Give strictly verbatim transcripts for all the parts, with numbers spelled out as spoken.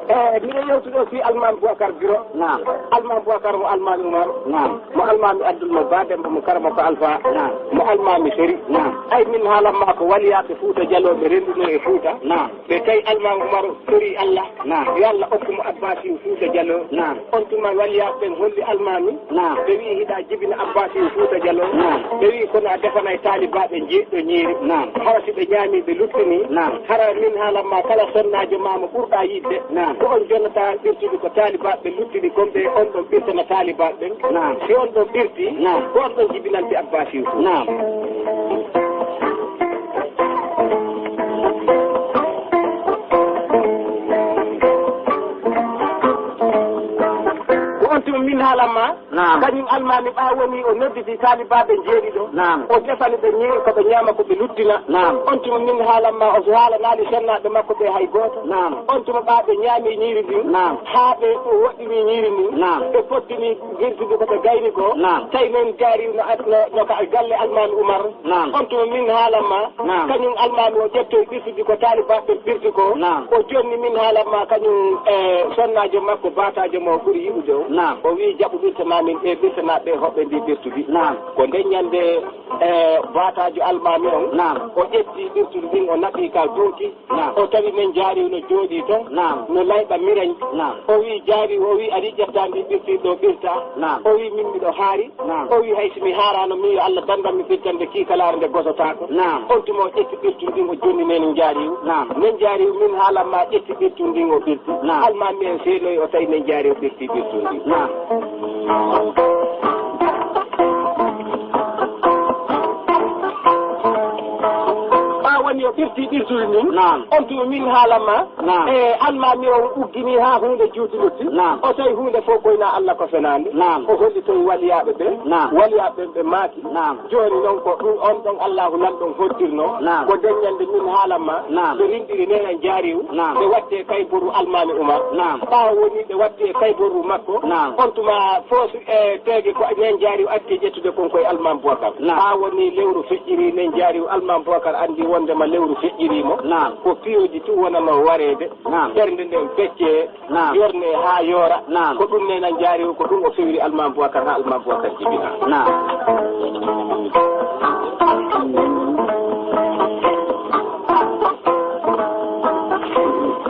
Eyi, miɗo yewtude aussi Almaami Boubacar Biro. Naam. Almaami Boubacar mo Almaami Umar. Naam. Mo Almaami Abdul mo Ba Demba mo Karama ko Alfa. Naam. Mo Almaami Seri. Naam. Ay min haalan ma ko waliyaaɓe Fuuta Jaloo ɓe renndunoo e Fuuta. Naam. Ɓe tawi Almaami Umar sori Allah. Naam. Yo Allah okku mo Abbasi Fuuta Jaloo. Naam. On tuma waliyaaɓe ɓen holli Almaami. Naam. Ɓe wi'i hiɗa jibina Abbasi Fuuta Jaloo. Naam. Ɓe wi'i kono a defanay taalibaaɓe jeeɗiɗo ñiiri. Naam. Hara si ɓe ñaami ɓe luttini. Naam. Hara min haalan ma kala sonnaajo ma mo ɓurɗa yiɗde. Naam. Ko on jonnata ɓirtude ko taalibaaɓe luttini kon ɓe on ɗon ɓirtana taalibaaɓe ɓen. Naam. Si on ɗon ɓirti, naam, ko on ɗon jibinante Abbasi Fuuta. Naam. Ko on tuma min haalan ma. Naam. Kañum Almaami ɓaa woni o nodditi taalibaaɓe jeeɗiɗo. Naam. O defani ɓe ñiiri ko ɓe ñaama ko ɓe luttina. Naam. On tuma min haalan ma o haalanaali sonnaaɓe makko ɓe hay gooto. Naam. On tuma ɓaa ɓe ñaami ñiiri ndin. Naam. Haa ɓe woɗɗini ñiiri ndin. Naam. Ɓe pottini girtude ko ɓe gayni ko. Naam. Tawi noon jaari no ad-, no, no ka galle Almaami Umar. Naam. On tuma min haalan ma. Naam. Kañum Almaami o ƴettoy ɓirtude ko taalibaaɓe ɓen ɓirti ko. Naam. O jonni min haalan ma kañum e sonnaajo makko baataajo mo o ɓuri yiɗude o. Naam. O wi'i jaɓu ɓirtana min ɓe ɓirtanaa ɓe hoɓɓe ndi ɓirtudi. Naam. Ko nden ñande e baataajo Almaami on. Naam. O ƴetti ɓirtudi ndin o naɓi ka duuki. Naam. O tawi men jaari no jooɗii ton. Naam. No layɓa mirañ. Naam. O wi'i jaari o wi'i ari ƴetta ndi ɓirti ɗo ɓirta. Naam. O wi'i min miɗo haari. Naam. O wi'i hay si mi haaraano min yo Allah dandan mi ɓirtande kiikalaare nde gosotaako. Naam. On tuma o ƴetti ɓirtun ndin o jonni nen jaariw. Naam. Nen jaariw min haalan ma ƴetti ɓirtun ndin o ɓirti. Naam. Almaami en seenoyi o tawi nen jaariw ɓirti ɓirtun ndin. Naam. Ɓaa woni o ɓirti ɓirtun ndin. Naam. On tuma min haalan ma. Naam. E Almaami on uggini haa huunde juuti lutti. Naam. O tawi huunde fof koy na Allah ko fenaande. Naam. O holli toon waliyaaɓe ɓe. Naam. Waliyaaɓe ɓe maaki. Naam. Jooni noon ko ɗum on ɗon Allaahu Lanɗo on hoddirnoo. Naam. Ko nden ñande min haalan ma. Naam. Ɓe rinɗiri neenan jaariw. Naam. Ɓe watte kayboru Almaami Umar. Naam. Ɓaawo woni ɓe watti e kayboru makko. Naam. On tuma fof e teege ko nen jaariw atti ƴettude kon koye Almaami Bubakar. Naam. Haa woni lewru feƴƴiri nen jaariw Almaami Bubakar anndi wonndema lewru feƴƴiri mo. Naam. Ko piyoji tun wonano wareede. Naam. Ɓernde nden feccee, naam, yornee haa yoora. Naam. Ko ɗum neenan jaari o, ko ɗum o fewri Almaami Bubakar haa Almaami Bubakar jibina. Naam.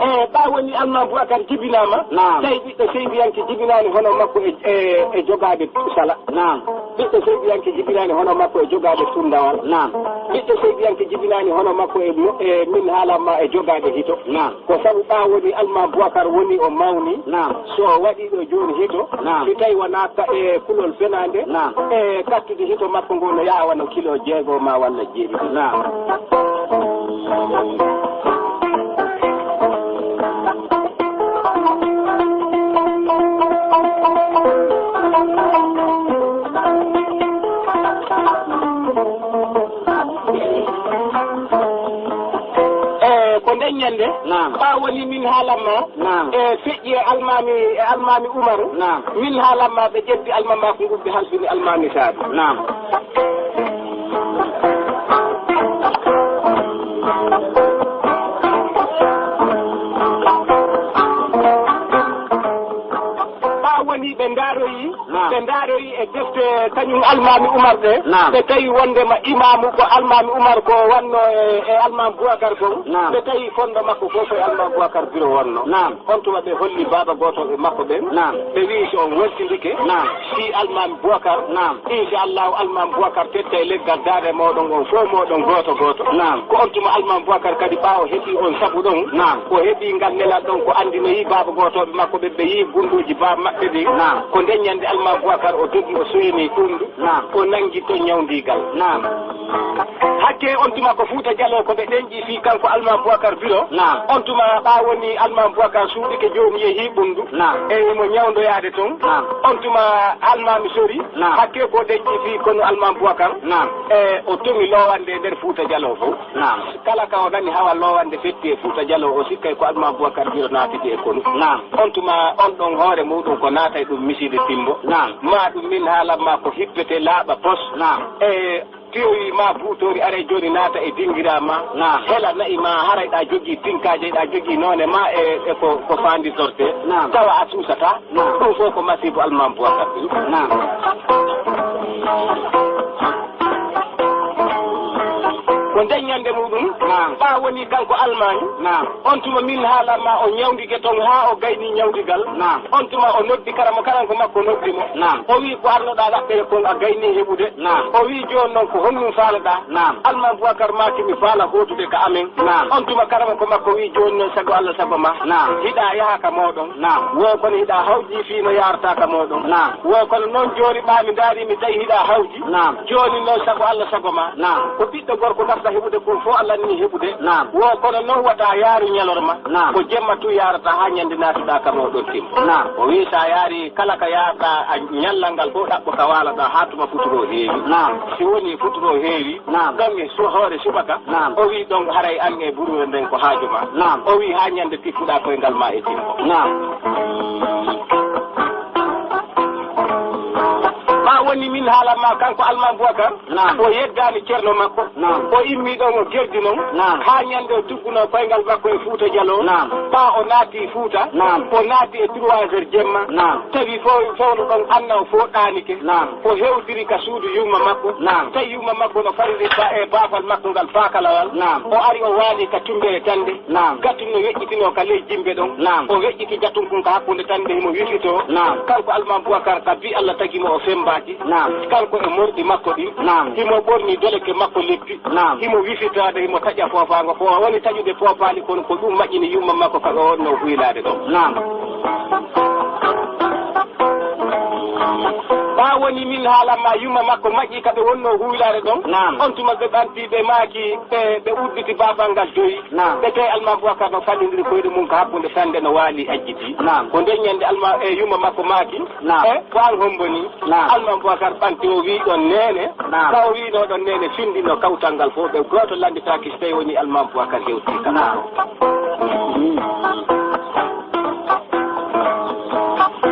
E ɓaa woni Almaami Bubakar jibinaama, naam, tawi ɓiɗɗo seydiyanke jibinaani hono makko e, e, e jogaade sala. Naam. Ɓiɗɗo seydiyanke jibinaani hono makko e jogaade tundawal. Naam. Ɓiɗɗo seydiyanke jibinaani hono makko e mo-, e min haalan ma e jogaade hito. Naam. Ko sabu ɓaa woni Almaami Bubakar woni o mawni. Naam. So o waɗii ɗo jooni hito, naam, si tawi wonaa ka e kulol fenaande, naam, e kattude hito makko ngo no yaha wano kilo jeego ma walla jeeɗiɗi. Naam. E ko nden ñande, naam, ɓaa woni min haalan ma, naam, e feƴƴi e Almaami, e Almaami Umaru, naam, min haalan ma ɓe ƴetti Almaami Maaku Ngubbi halfini Almaami Saadu. Naam. Ɓaa woni ɓe ndaaroyi, naam, ɓe ndaaroyi e defte kañum Almaami Umar ɗe, naam, ɓe tawi wonndema imaamu ko Almaami Umar ko wanno e, e Almaami Bubakar kon, naam, ɓe tawi fondo makko fof ko e Almaami Bubakar Biro wonno. Naam. On tuma ɓe holli baaba gootooɓe makko ɓen. Naam. Ɓe wi'i so on weltindike, naam, fii Almaami Bubakar, naam, inchallahu Almaami Bubakar tetta e leggal daande mooɗon on fof mooɗon gooto gooto. Naam. Ko on tuma Almaami Bubakar kadi ɓaawo heɓi on sabu ɗon. Naam. O heɓi ngal nelal ɗon ko anndinoyi baaba gootooɓe makko ɓen ɓe yi'i gunndooji baaba maɓɓe ɗin. Naam. Ko nden ñande Almaami Bubakar o dogi o soyni ɗum. Naam. O nanngi ton ñawndiigal. Naam. Hakke on tuma ko Fuuta Jaloo ko ɓe ɗenƴi fii kanko Almaami Bubakar Biro. Naam. On tuma ɓaa woni Almaami Bubakar suuɗike jooni yehi Ɓunndu. Naam. E himo ñawndoyaade ton. Naam. On tuma Almaami Sori. Naam. Hakke ko ɗenƴi fii kono Almaami Bubakar. Naam. E o toŋi loowande e nder Fuuta Jaloo fof. Naam. Kala ka o nani hawa loowande fetti e Fuuta Jaloo o sikkay ko Almaami Bubakar Biro naatidi e konu. Naam. On tuma on ɗon hoore muuɗum ko naatay ɗum misiide timbo. Naam. Maa ɗum min haalan ma ko hippete laaɓa pos. Naam. E Piyowi ma buutoori aray jooni naata e dingiraa ma. Naam. Hela na'i ma haray ɗa jogii tinkaaje, ɗa jogii noone ma e, e ko, ko faandirtortee. Naam. Tawa a suusataa. Naam. Ɗum fof ko masiibo Almaami Buubakar. Naam. Ko nden ñande muɗum, naam, ɓa woni kanko Almaami. Naam. On tuma min haalan ma o ñawndike toon haa o gayni ñawndigal. Naam. On tuma o noddi karamo, karanko makko noddi mo. Naam. O wi'i, "Ko arnoɗaa ɗaɓɓere kon a gayni heɓude." Naam. O wi'i, "Jooni noon ko honɗum faalaɗaa?" Naam. Almaami Buubakar maaki, "Mi faala hootude ka amen." Naam. On tuma karamoko makko wi'i, "Jooni noon sago Allah sago ma. Naam. Hiɗa yaha ka mooɗon. Naam. Wo kono hiɗa hawji fii no yaarata ka mooɗon. Naam. Wo kono noon jooni ɓa mi ndaari mi tawi hiɗa hawji. Naam. Jooni noon sago Allah sago ma." Naam. Ko ɓiɗɗo gorko garta heɓude kon fof Allah ni heɓude. Naam. Wo kono noon wata yaaru ñalorma. Naam. Ko jemma tu yaarata haa ñande naatuɗa ka mooɗon timmo. Naam. O wi'i sa yaari kala ka yaarɗa a ñallal ngal fof ɗaɓɓo ka waalaɗa haa tuma futuro heewi. Naam. Si woni futuro heewi, naam, ɗon e su-, hoore subaka, naam, o wi'i ɗon haray an e buruure nden ko haaju ma. Naam. O wi'i haa ñande tiffuɗa koyngal ma e timmo. Naam. Ɓa woni min haalan ma kanko Almaami Buubakar, naam, o yeddaani ceerno makko. Naam. O immi ɗon o gerdi non. Naam. Haa ñande o tugguno koyngal makko e Fuuta Jaloo. Naam. Ɓa o naati Fuuta. Naam. O naati e trois heures jemma. Naam. Tawi fo-, fewndo ɗon anna o fof ɗaanike. Naam. O hewtiri ka suudu yumma makko. Naam. Tawi yumma makko no fariri ba-, e baafal makko ngal faakalawal. Naam. O ari o waali ka tumbere tande. Naam. Gatun no weƴƴitinoo ka ley jimbe ɗon. Naam. O weƴƴiti gatun kun ka hakkunde tande himo wifitoo. Naam. Kanko Almaami Buubakar ka bi Allah tagi mo o fembaaki. Naam. Kanko e morɗi makko ɗin. Naam. Himo ɓorni doleke makko leppi. Naam. Himo wifitaade, himo taƴa foofaango. Ko o woni taƴude foofaali, kono ko ɗum maƴƴini yumma makko ka ɓe wonnoo huylaade ɗon. Naam. Ɓa woni min haalan ma yumma makko maƴƴi ka ɓe wonnoo huylaade ɗon. Naam. On tuma ɓe ɓanti, ɓe maaki, ɓe, ɓe udditi baafal ngal joyi. Naam. Ɓe tawi Almaami Buubakar no fallindiri koyɗe mum ka hakkunde sannde no waali ajjiti. Naam. Ko nden ñande Alma-, e yumma makko maaki, naam, e ko an hombo ni? Naam. Almaami Buubakar ɓanti o wi'i ɗon neene. Naam. Ka o wi'noo ɗon neene findi no kawtal ngal fof, ɓe gooto lannditaaki so tawi woni Almaami Buubakar hewtii kam. Naam.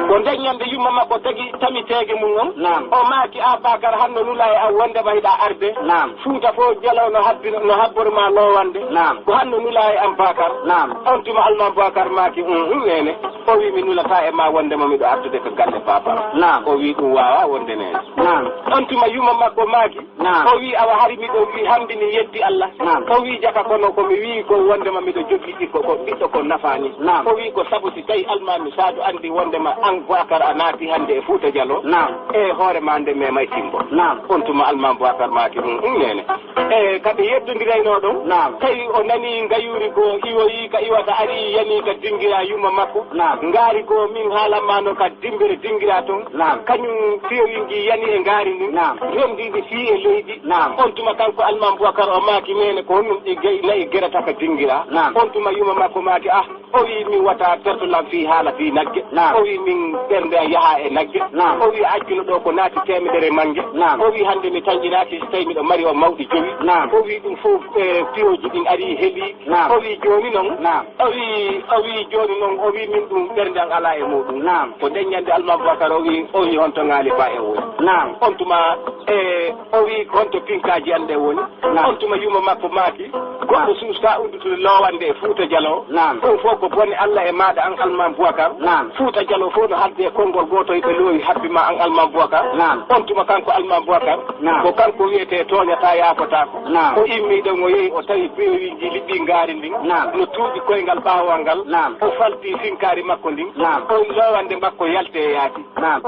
Ko nden ñande yumma makko tagi tami teege mum on. Naam. O maaki, "A Bakar, hanno nula e an wondema hiɗa arde." Naam. Fuuta fof Jaloo no habbi, no habbori ma lowande. Naam. Ko hanno nula e an Bakar. Naam. On tuma Almaami Buubakar maaki, "Uhum, neene." O wi, "Mi nulataa e ma wondema miɗo artude ko galle Baaba." Naam. O wi, "Ɗum waawaa wonde neene." Naam. On tuma yumma makko maaki, naam, o wi, "Awa hari miɗo wi hannde mi yetti Allah." Naam. O wi, "Jaka kono ko mi wi ko wondema miɗo jogii ɓiɗɗo ko, ɓiɗɗo ko nafaani." Naam. O wi, "Ko sabu si tawi Almaami Saadu anndi wondema an Buubakar a naati hannde e Fuuta Jaloo." Naam. E hoore ma nde memay timbo. Naam. On tuma Almaami Buubakar maaki, "Hum, hum, neene." E ka ɓe yeddondiraynoo ɗon, naam, tawi o nani ngayuuri goo iwoyi ka iwata ari yani ka dingira yumma makko. Naam. Ngaari goo min haalan ma no ka dimbere dingira ton. Naam. Kañum piyowi ngi yani e ngaari ndin. Naam. Remdi ɗi fii e leydi. Naam. On tuma kanko Almaami Buubakar o maaki, "Neene, ko honɗum ɗi gay-, na'i gerata ka dingira?" Naam. On tuma yumma makko maaki, "Ah," o wi, "min wata terto lan fii haala fii nagge." Naam. O wi, "Min ɓernde an yaha e nagge." Naam. O wi, "A accuno ɗo ko naati teemedere mange." Naam. O wi, "Hannde mi tanƴinaaki so tawi miɗo mari o mawɗi jowi." Naam. O wi, "Ɗum fof, e, piyoji ɗin ari heli." Naam. O wi, "Jooni noon." Naam. O wi, o wi, "Jooni noon," o wi, "Min ɗum ɓernde an alaa e muɗum." Naam. Ko nden ñande Almaami Buubakar o wi, o wi, "Honto ŋaali ba e woni?" Naam. On tuma, e, o wi, "Honto pinkaaji an ɗe woni?" Naam. On tuma yumma makko maaki, "Goɗɗo, naam, suuska uddutude lowande e Fuuta Jaloo." Naam. Ɗum fof ko bone Allah e maaɗa an Almaami Buubakar. Naam. Fuuta Jaloo fof no hadde e konngol gooto ɓe loowi habbi ma an Almaami Buubakar. Naam. On tuma kanko Almaami Buubakar, naam, ko kanko wiyetee tooñataa yaafotaako. Naam. O immi ɗon o yehi o tawi piyowi ngi liɓɓi ngaari ndin. Naam. No tuuɗi koyngal ɓaawal ngal. Naam. O falti finkaari makko ndin. Naam. O lowande makko yalte e yaasi. Naam.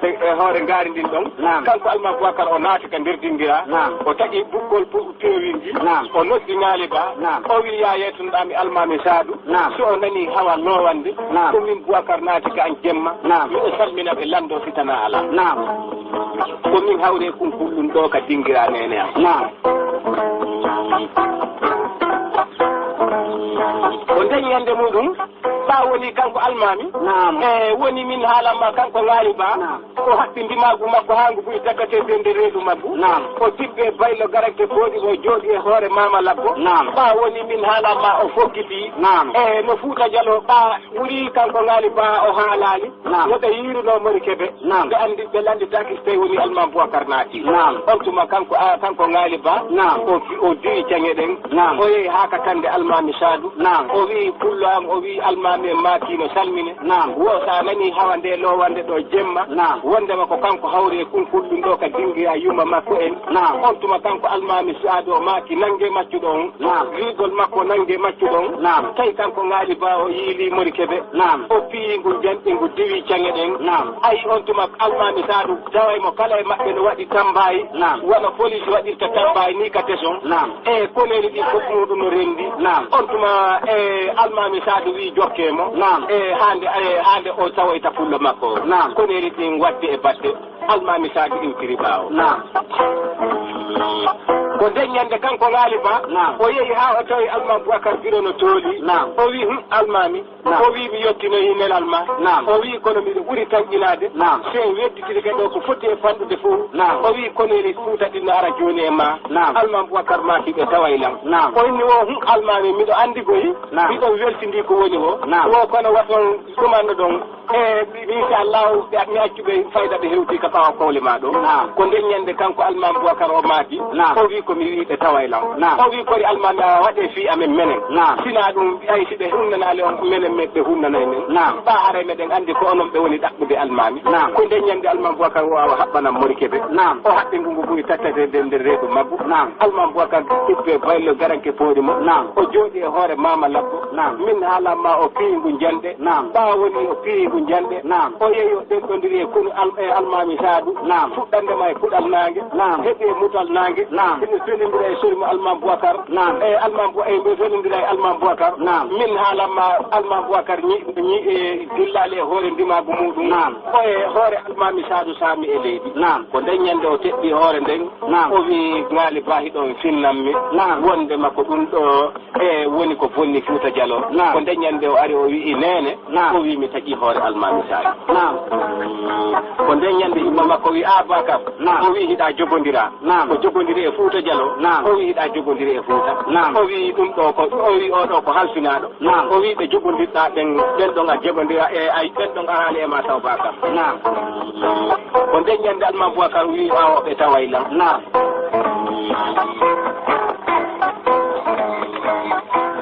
E, e hoore ngaari ndin ɗon. Naam. Kanko Almaami Buubakar o naati ka nder dingira. Naam. O taƴi bukkol pu-, peewinji. Naam. O noddi Naali Ba. Naam. O wi, "Yaa yeetunɗaa mi Almaami Saadu." Naam. So o nani hawa lowande. Naam. Ko min Buubakar naati ka an jemma. Naam. Miɗo salmina ɓe lanndo si tana alaa. Naam. Ko min hawre kun kullun ɗo ka dingira neene am. Naam. Ko nden ñande muɗum. Ɓaa woni kanko almaami. Naam. E woni min haalan ma kanko Ŋaali Ba. Naam. O haɓɓi ndimaagu makko haa ngu ɓuri takkatee nder reedu maggu. Naam. O tippe baylo garanke booɗi, o jooɗi e hoore Maama Labbo. Naam. Ɓaa woni min haalan ma o fokkiti. Naam. E no Fuuta Jaloo ɓaa ɓuri kanko Ŋaali Ba o haalaali. Naam. No ɓe yiirunoo Mori Kebe. Naam. Ɓe anndi, ɓe lannditaaki so tawi woni Almaami Bubakar naati. Naam. On tuma kanko, a, kanko Ŋaali Ba. Naam. O fi-, o diwi caŋe ɗen. Naam. O yehi haa ka kannde Almaami Saadu. Naam. O wi'i pullo an, o wi'i almaami en maaki no salmine. Naam. Wo so a nanii hawa nde lowannde ɗo jemma. Naam. Wonndema ko kanko hawri e kunkulɗum ɗo ka dingira yumma makko en. Naam. On tuma kanko Almaami Saadu o maaki nannge maccuɗo on. Naam. Riigol makko nannge maccuɗo on. Naam. Tawi kanko Ŋaali Ba o yiili Mori Kebe. Naam. O piyi ngu janɗi ngu diwi caŋe ɗen. Naam. Ayi on tuma Almaami Saadu taway mo kala e maɓɓe no waɗi tambaay. Naam. Wano police waɗirta tambaay ni ka teson. Naam. E koneeli ɗi fof muɗum no rendi. Naam. On tuma e Almaami Saadu wi jokke mo. Naam. E hande, e hande o tawoyta pullo makko. Naam. Koneeli ɗin wadde e batte. Almaami Saadu iwtiri ɓaawo. Naam. Ko nden ñande kanko Ŋaali Ba, naam, o yehi haa o tawi Almaami Bubakar Biro no tooli. Naam. O wi, "Hum, Almaami." Naam. O wi, "Mi yottinoyi nelal ma." Naam. O wi, "Kono miɗo ɓuri tanƴinaade." Naam. Si en wedditiri kadi ɗo ko foti e fanɗude fof. Naam. O wi, "Koneeli Fuuta ɗin no ara jooni e ma." Naam. Almaami Bubakar maaki, "Ɓe taway lan." Naam. O inni o, "Hum, Almaami, miɗo anndi koyi." Naam. Miɗo weltindi ko woni o. Naam. Wo kono waɗon ɗumanno ɗon. E, mi, mi, inchallahu, ɓe, mi accu ɓe fayda ɓe hewti ka ɓaawo kowle ma ɗo. Naam. Ko nden ñande kanko Almaami Bubakar o maaki, naam, o wi ko mi wi ɓe taway lan. Naam. O wi kori Almaami a waɗe fii amen menen. Naam. Sina ɗum, ay si ɓe hunnanaali on menen, men ɓe hunnanay men. Naam. Ɓa haray meɗen anndi ko onon ɓe woni ɗaɓɓude Almaami. Naam. Ko nden ñande Almaami Bubakar o awa haɓɓanan Mori Kebe. Naam. O haɓɓi ngu ngu ɓuri tattade nder, nder reedu maggu. Naam. Almaami Bubakar ippe baylo garanke pooɗi mo. Naam. O jooɗi e hoore Maama Labbo. Naam. Min haalan ma o piyi ngu janɗe. Naam. Ɓaawo ni o piyi ngu janɗe. Naam. O yehi o ɗenɗondiri e konu al-, e Almaami Saadu. Naam. Fuɗɗande ma e Puɗal Naange. Naam. Heɓi e Mutal Naange. Naam. Ene felindira e sori mo Almaami Bubakar. Naam. E Almaami Bu-, e ɓe felindira e Almaami Bubakar. Naam. Min haalan ma Almaami Bubakar ñi-, ñi-, e dillaali e hoore ndimaagu muɗum. Naam. O e hoore Almaami Saadu Saami e leydi. Naam. Ko nden ñande o teɓɓi hoore nden. Naam. O wi, "Ŋaali Ba, hiɗon finnan mi." Naam. Wonde ma ko ɗum ɗo e woni ko bonni Fuuta Jaloo. Naam. Ko nden ñande o ari o wi'i, "Neene." Naam. O wi'i, "Mi taƴi hoore Almaami Saadu." Naam. Ko nden ñande yumma makko wi'i, "A Bakar." Naam. O wi'i, "Hiɗa jogondira." Naam. Ko jogondiri e Fuuta Jaloo. Naam. O wi'i, "Hiɗa jogondiri e Fuuta." Naam. O wi'i, "Ɗum ɗo ko," o wi'i, "Oo ɗo ko halfinaaɗo." Naam. O wi'i, "Ɓe jogondirɗa ɓen, ɓen ɗon a jogondira e, ay, ɓen ɗon araali e ma taw Bakar." Naam. Ko nden ñande Almaami Bubakar wi'i, "Ɓaawo ɓe taway lan." Naam.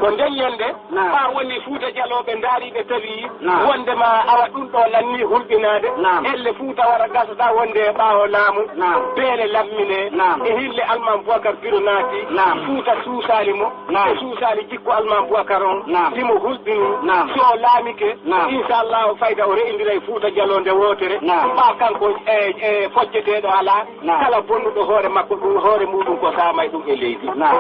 Ko nden ñande, naam, ɓaa woni Fuuta Jaloo ɓe ndaari ɓe tawi, naam, wonde ma awa ɗum ɗo lanni hulɓinaade. Naam. Elle Fuuta wara gasata wonde e ɓaawo laamu. Naam. Beele lammine. Naam. E hille Almaami Bubakar Biro naati. Naam. Fuuta suusaali mo. Naam. O suusaali jikku Almaami Bubakar on. Naam. Himo hulɓini. Naam. So o laamike, naam, inchallahu fayda o re'indiray Fuuta Jaloo nde wootere. Naam. Ɓaa kanko e, e fojjeteeɗo alaa. Naam. Kala bonnuɗo hoore makko ɗum, hoore muɗum ko saamay ɗum e leydi. Naam.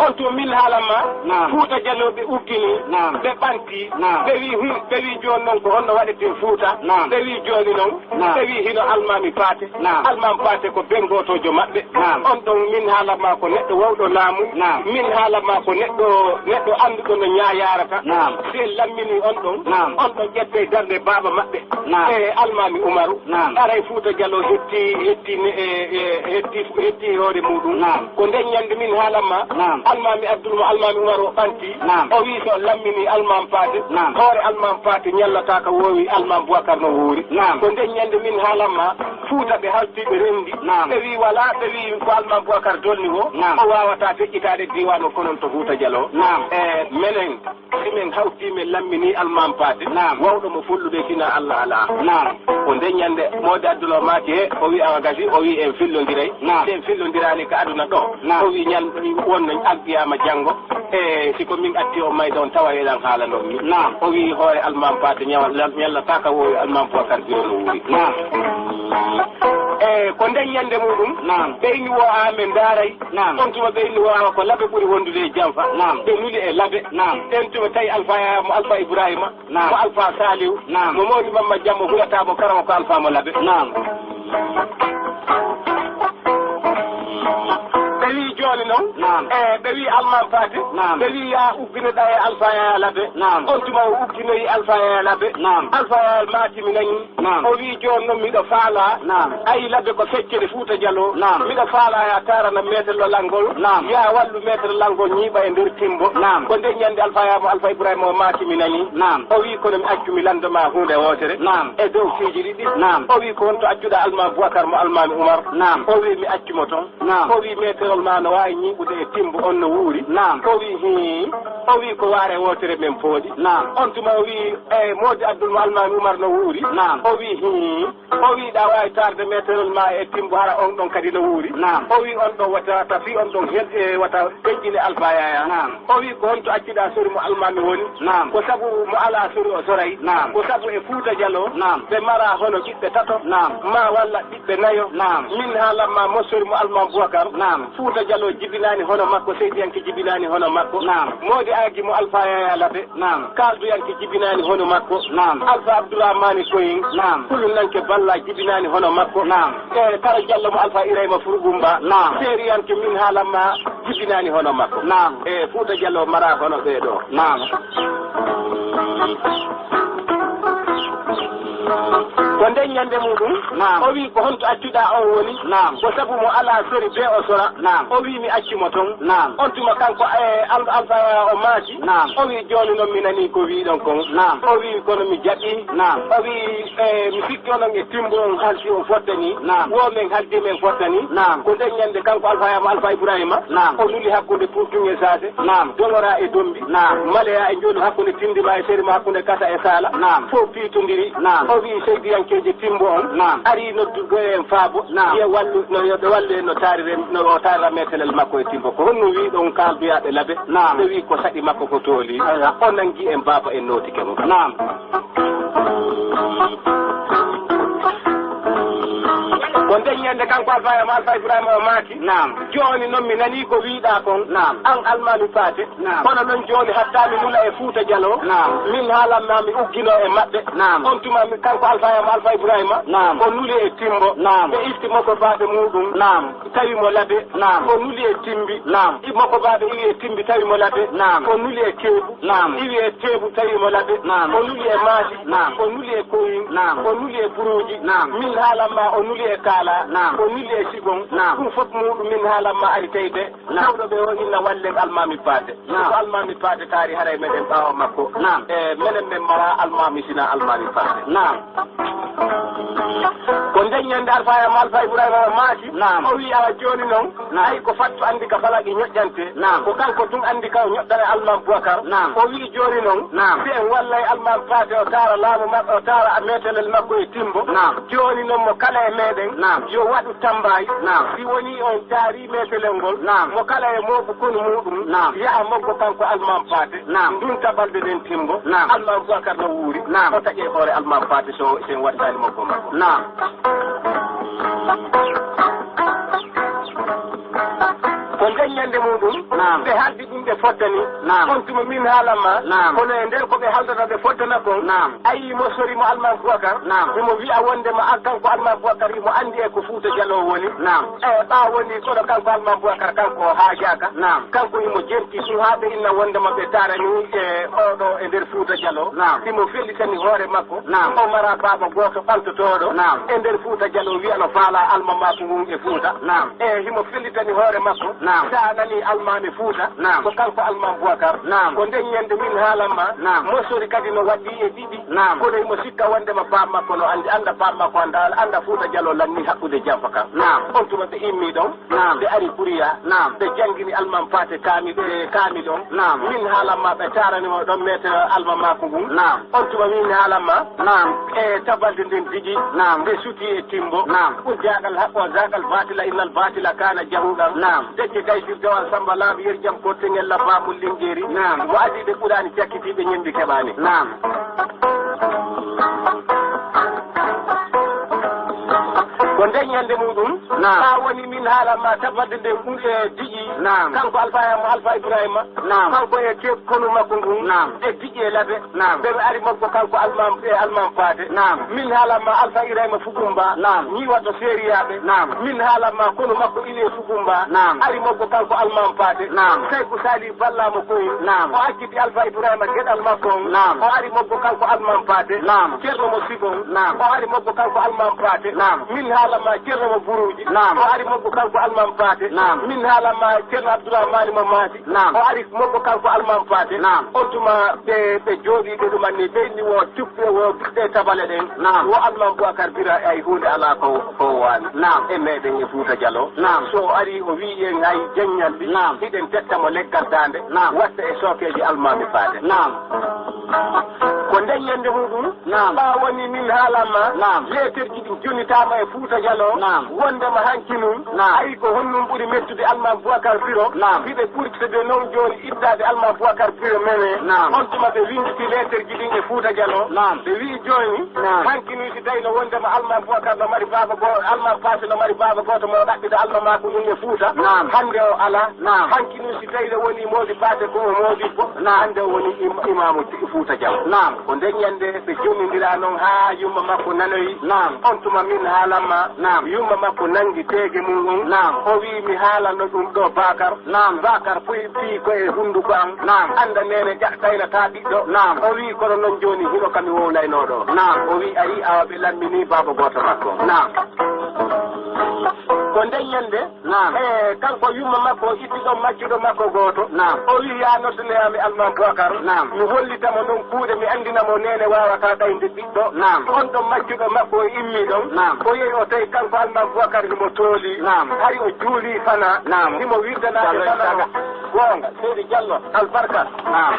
On tuma min haalan ma, naam, Fuuta Jaloo ɓe uggini, naam, ɓe ɓanti, naam, ɓe wi, "Hum," ɓe wi, "Jooni non ko honno waɗeten Fuuta?" Naam. Ɓe wi, "Jooni non," naam, ɓe wi, "Hino Almaami Paate." Naam. Almaami Paate ko bengotoojo maɓɓe. Naam. On ɗon min haalan ma ko neɗɗo wawɗo laamu. Naam. Min haalan ma ko neɗɗo, neɗɗo annduɗo no ñaa yaarata. Naam. Si en lammini on ɗon, naam, on ɗon ƴettay darnde baaba maɓɓe. Naam. E Almaami Umaru. Naam. Aray Fuuta Jaloo hetti, hetti ne, e, e, hetti, hetti hoore muɗum. Naam. Ko nden ñande min haalan ma. Naam. Almaami Abdul Mo, Almaami Umaru o ɓanti. Naam. O wi so lammini Almaami Paate. Naam. Hoore Almaami Paate ñallataaka woowi Almaami Bubakar no wuuri. Naam. Ko nden ñande min haalan ma. Fuuta ɓe halti ɓe rendi. Naam. Ɓe wi wala, ɓe wi ko Almaami Bubakar dolni o. Naam. O waawata feƴƴitaade diiwaan o konon to Fuuta Jaloo. Naam. E menen, si men hawti men lammini Almaami Paate. Naam. Wawɗo mo fullude sina Allah alaa. Naam. Ko nden ñande Moodi Abdullah maaki he, o wi awa gasi, o wi en fillondiray. Naam. Si en fillondiraali ka aduna ɗo. Naam. O wi ñal-, wonno alqiyama janngo. E si ko min atti on mayda on tawa eɗan haala non mi. Naam. O wi hoore Almaami Paate ñawa-, ñallataaka woowi Almaami Bubakar Biro no wuuri. Naam. E ko nden ñande muɗum, naam, ɓe inni wo amen ndaaray. Naam. On tuma ɓe inni wo awa ko laɓe ɓuri wondude e janfa. Naam. Ɓe nuli e laɓe. Naam. Ɓen tuma tawi Alfa Yaya mo Alfa Ibrahima. Naam. Mo Alfa Salihu. Naam. Mo Mawdi Mamma Jamma hulata mo karama ko Alfa mo laɓe. Naam. Ɓe wi jooni Naam. E, ɓe wi Almaami Paate. Naam. Ɓe wi, "Yaa ugginoɗaa e Alfaa Yaya Labbe?" Naam. On tuma o ugginoyi Alfaa Yaya Labbe. Naam. Alfaa Yaya maaki, "Mi nanii." Naam. O wi, "Jooni noon miɗo faalaa." Naam. Ayi, Labbe ko feccere Fuuta Jaloo. Naam. "Miɗo faalaa yaa taarana meetel Lal ngol." Naam. "Yaa wallu meetel Lal ngol ñiiɓa e nder Timbo." Naam. Ko nden ñande Alfaa Yaya mo Alfaa Ibraahiima o maaki, "Mi nanii." Naam. O wi, "Kono mi accu mi lannda ma huunde wootere." Naam. E dow piiji ɗiɗi. Naam. O wi, "Ko honto accuɗaa Almaami Bubakar mo Almaami Umar?" Naam. O wi, "Mi accu mo toon." Naam. O wi, "Meeterol ma no waawi ñiiɓude e Timbo, on no wuuri?" Naam. O wi, "Hii." O wi, "Ko waare wootere men pooɗi." Naam. On tuma o wi, "E, Moodi Abdul mo Almaami Umar no wuuri?" Naam. O wi, "Hii." O wi, "Ɗa waawi taarde meeterol ma e Timbo, hara on ɗon kadi no wuuri?" Naam. O wi, "On ɗon wata, wata fii on ɗon hel-, e, wata feƴƴine Alfaa Yaya." Naam. O wi, "Ko honto accuɗaa sori mo Almaami woni?" Naam. "Ko sabu mo alaa sori o soray." Naam. "Ko sabu e Fuuta Jaloo, naam, ɓe maraa hono ɓiɓɓe tato, naam, maa walla ɓiɓɓe nayo." Naam. "Min haalan ma mo sori mo Almaami Bubakar." Naam. "Fuuta Jaloo jibinaani hono makko, seydiyanke jibinaani hono makko." Naam. "Moodi Aagi mo Alfaa Yaya Labbe." Naam. "Kaalduyanke jibinaani hono makko." Naam. "Alfaa Abdurahmaani Koyin." Naam. "Kulunanke Balla jibinaani hono makko." Naam. "E, Kara Jallo mo Alfaa Ibraahiima Furgumba." Naam. "Seeriyanke min haalan ma jibinaani hono makko." Naam. "E, Fuuta Jaloo maraa hono ɓee ɗoo." Naam. Ko nden ñande muuɗum, naam, o wi, "Ko honto accuɗaa on woni?" Naam. "Ko sabu mo alaa sori bee o sora." Naam. O wi, "Mi accu mo toon." Naam. On tuma kanko, e, Al-, Alfaa o maaki. Naam. O wi, "Jooni noon mi nanii ko wiiɗon kon." Naam. O wi, "Kono mi jaɓii." Naam. O wi, "E, mi sikki onon e Timbo on haldi on fottanii." Naam. Wo men haldi men fottanii. Naam. Ko nden ñande kanko Alfaa Yaya mo Alfaa Ibraahiima. Naam. O nuli hakkunde Purtun e Saase. Naam. Dongora e Dombi. Naam. Maleya e Njoolu hakkunde Tindima e Serima hakkunde Kasa e Saala. Naam. Fof piitondiri. Naam. O wi seydiyankeeje Timbo on. Naam. Ari noddugo en faabo. Naam. Yo wallu, no, yo ɓe wallu en no taarire, no o taarira meetelel makko e Timbo. Ko honno wiiɗon kaalduyaaɓe Labe? Naam. Ɓe wi ko saɗi makko ko tooli. Aya. O nangi en baaba en nootike mo. Naam. Ko nden ñande kanko Alfaa Yaya mo Alfaa Ibraahiima o maaki. Naam. Jooni noon mi nanii ko wiiɗaa kon. Naam. An Almaami Paate. Naam. Kono noon jooni hatta mi nula e Fuuta Jaloo. Naam. Min haalan ma mi ugginoo e maɓɓe. Naam. On tuma mi, kanko Alfaa Yaya mo Alfaa Ibraahiima. Naam. O nuli e Timbo. Naam. Ɓe itti mo ko baade muuɗum. Naam. Tawi mo Labe. Naam. O nuli e Timbi. Naam. I-, mo ko baade iwi e Timbi tawi mo Labe. Naam. O nuli e Keebu. Naam. Iwi e Teebu tawi mo Labe. Naam. O nuli e Maasi. Naam. O nuli e Koyin. Naam. O nuli e Buruuji. Naam. Min haalan ma o nuli e Kaala. Naam. O nuli e Sigon. Naam. Ɗum fof muuɗum min haalan ma ari tawi ɓe. Naam. Tawɗo ɓe o inna wallen Almaami Paate. Naam. Ko Almaami Paate taari haray meɗen ɓaawo makko. Naam. E menen men mara Almaami sina Almaami Paate. Naam. Ko nden ñande Alfaa Yaya mo Alfaa Ibraahiima o maaki. Naam. O wi, "Awa jooni noon, naam, ay ko fattu anndi ka falaqi ñoƴƴante." Naam. Ko kanko tun anndi ka o ñoƴƴana Almaami Bubakar. Naam. O wi, "Jooni noon, naam, si en wallay Almaami Paate o taara laamu makko, o taara meetelel makko e Timbo." Naam. Jooni noon mo kala e meɗen, naam, yo waɗu tambaay. Naam. Si woni on taari meetelel ngol, naam, mo kala e mooɓu konu muuɗum, naam, yaha moggo kanko Almaami Paate. Naam. Ndunta balɗe ɗen Timbo. Naam. Almaami Bubakar no wuuri. Naam. O taƴe hoore Almaami Paate so sen wattaani mo ko makko. Naam. Ko nden ñande muuɗum, naam, ɓe haaldi ɗum ɓe fottani. Naam. On tuma min haalan ma. Naam. Kono e nder ko ɓe haaldata ɓe fottana kon. Naam. Ayi mo sori mo Almaami Bubakar. Naam. Himo wi'a wonde ma an kanko Almaami Bubakar himo anndi e ko Fuuta Jaloo woni. Naam. E ɓaawo ni kono kanko Almaami Bubakar kanko o haajaaka. Naam. Kanko himo jenti ɗum haa ɓe inna wondema ɓe taarani e oɗo e nder Fuuta Jaloo. Naam. Himo fellitani hoore makko. Naam. O mara baaba gooto ɓantotooɗo. Naam. E nder Fuuta Jaloo wi'a no faalaa almamaaku ngun e Fuuta. Naam. E himo fellitani hoore makko. Naam. Sa nani Almaami Fuuta. Naam. Ko kanko Almaami Bubakar. Naam. Ko nden ñande min haalan ma. Naam. Mo sori kadi no waɗɗii e ɗiɗi. Naam. Kono himo sikka wondema baaba makko no anndi, annda baaba makko annda, annda Fuuta Jaloo lanni haɓɓude janfa kan. Naam. On tuma ɓe immi ɗon. Naam. Ɓe ari Kuriya. Naam. Ɓe janngini Almaami Paate kaamil, e kaamil on. Naam. Min haalan ma ɓe taarani mo ɗon meetere almamaaku ngun. Naam. On tuma min haalan ma. Naam. E tabalde nden digi. Naam. Ɓe suti e Timbo. Naam. Ujjaagal haqqo, zaagal baatila, innal baatila kaana jahuuqan. Naam. Dekke Gaysir Dawal Samba Laaɓi Yer Jam Korteŋel Labbaamu Lingeeri. Naam. Mo adii ɓe ɓuraani cakkitiiɓe ñembi keɓaani. Naam. Ko Ko nden ñande muɗum, naam, ɓaa woni min haalan ma tabbatde nde ɗum e diƴi. Naam. Kanko Alfa, mo Alfa Ibrahima. Naam. Kanko e ke-, konu makko ngun. Naam. E diƴi e labe. Naam. Ɓe ɓe ari makko kanko Almam, e Almam Paate. Naam. Min haalan ma Alfa Ibrahima Fugumba. Naam. Ñiiwa to seeriyaaɓe. Naam. Min haalan ma konu makko ine Fugumba. Naam. Ari makko kanko Almam Paate. Naam. Sayku Sali ballamo koye. Naam. O acciti Alfa Ibrahima geɗal makko on. Naam. O ari makko kanko Almam Paate. Naam. Ceerno mo Sigon. Naam. O ari makko kanko Almam Paate. Naam. Min haalan ma Ceerno mo Buruuji. Naam. O ari makko kanko Almam Paate. Naam. Min haalan ma Ceerno Abdourahmane mo Maati. Naam. O ari makko kanko Almam Paate. Naam. On tuma ɓe, ɓe jooɗii ɓe ɗumanni ɓe ni wo cuppi wo ɓiɓɓe tabale ɗen. Naam. Wo Almam Boubacar Bira ay huunde alaa ko, ko waani. Naam. E meɗen e Fuuta Jaloo. Naam. So o ari o wi'i en hay jaññal ɗi. Naam. Hiɗen tetta mo leggal daande. Naam. Watta e sookeeji Almaami Paate. Naam. Ko nden ñande muɗum. Naam. Ɓaa woni min haalan ma. Naam. Leeterji ɗin jonnitaama e Fuuta Jaloo. Naam. Wondema hanki nun. Naam. Ayi ko honɗum ɓuri mettude Almam Boubacar Biro. Naam. Hiɓe ɓurtude non jooni ittaade Almam Boubacar Biro meme. Naam. On tuma ɓe winnditi leeterji ɗin e Fuuta Jaloo. Naam. Ɓe wi'i jooni. Naam. Hanki nun si tawi no wondema Almam Boubacar no mari baaba go-, Almam Paate no mari baaba gooto mo ɗaɓɓida almamaaku ɗum e Fuuta. Naam. Hannde o alaa. Naam. Hanki nun si tawi no woni moodi Paate ko o moodi ko. Naam. Hannde o woni im-, imaamu Fuuta Jaloo. Naam. Ko nden ñande ɓe jonnindira non haa yumma makko nanoyi. Naam. On tuma min haalan ma. Naam. Yumma makko nangi teege mum on. Naam. O wi'i mi haalanno ɗum ɗo Bakar. Naam. Bakar puy fii ko e hunnduko am. Naam. Annda neene ƴattaynataa ɓiɗɗo. Naam. O wi'i kono non jooni hino ka mi wowlaynoo ɗo. Naam. O wi'i ayi awa ɓe lammini baaba gooto makko. Naam. Ko nden ñande. Naam. E kanko yumma makko o itti ɗon maccuɗo makko gooto. Naam. O wi'i yaa noddanoyaa mi Almam Boubacar. Naam. Mi hollita mo ɗon kuuɗe mi anndina mo neene waawataa ɗayde ɓiɗɗo. Naam. On ɗon maccuɗo makko o immi ɗon. Naam. O yehi o tawi kanko Almam Boubacar himo tooli. Naam. Hari o juuli fana. Naam. Himo wirdanaade Jallo fana Isaka. Goonga, Seydi Jallo, albarka. Naam.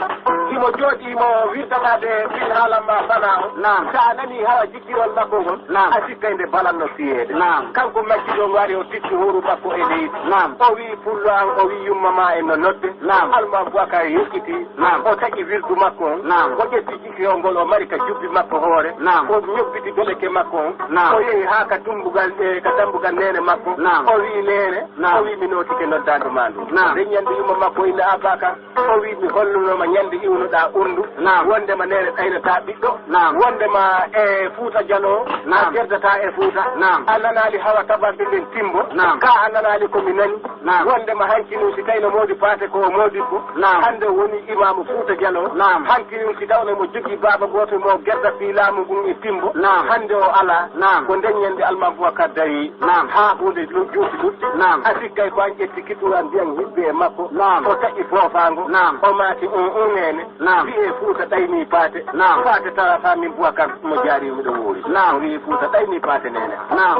Himo jooɗi himo wirdanaade min haalan ma fana o. Naam. Sa nani hawa jikkirol makko ngol. Naam. A sikkay nde balanno fiyeede. Naam. Kanko majji ɗon wari o tikki horu makko e leydi. Naam. O wi'i pullo an, o wi'i yumma ma en no nodde. Naam. Alma Abubakar yeƴƴiti. Naam. O taƴi wirdu makko on. Naam. O ƴetti jikkirol ngol o mari ka jubbi makko hoore. Naam. O ñobbiti beleke makko on. Naam. O yehi haa ka tumbugal, e, ka dambugal neene makko. Naam. O wi'i neene. Naam. O wi'i mi nootike noddaandu ma ndu. Naam. Nden ñande yumma makko inna Abubakar. O wi'i mi holluno ma ñande iwnuɗaa ɓurndu. Naam. Wondema neene ɗaynataa ɓiɗɗo. Naam. Wondema e Fuuta Jaloo. Naam. A jerdataa e Fuuta. Naam. A nanaali hawa tabarde nden timbo. Naam. Ka a nanaali ko mi nani. Naam. Wondema hanki nun si tawi no moodi paate ko o moodi ko. Naam. Hande o woni imaamu Fuuta Jaloo. Naam. Hanki nun si tawno mo jogii baaba gooto mo gerda fii laamu ngun e timbo. Naam. Hande o alaa. Naam. Ko nden ñande Alma Abubakar darii. Naam. Haa huunde lu-, juuti lutti. Naam. A sikkay ko an ƴetti kiɗɗuran ndiyan hibbe e makko. Naam. O taƴi foofaango. Naam. O maati un un neene. Naam. Wi'ee Fuuta ɗaynii paate. Naam. Paate tara faa min Bubakar mo jaari miɗo wuuri. Naam. O wi'i Fuuta ɗaynii paate neene. Naam.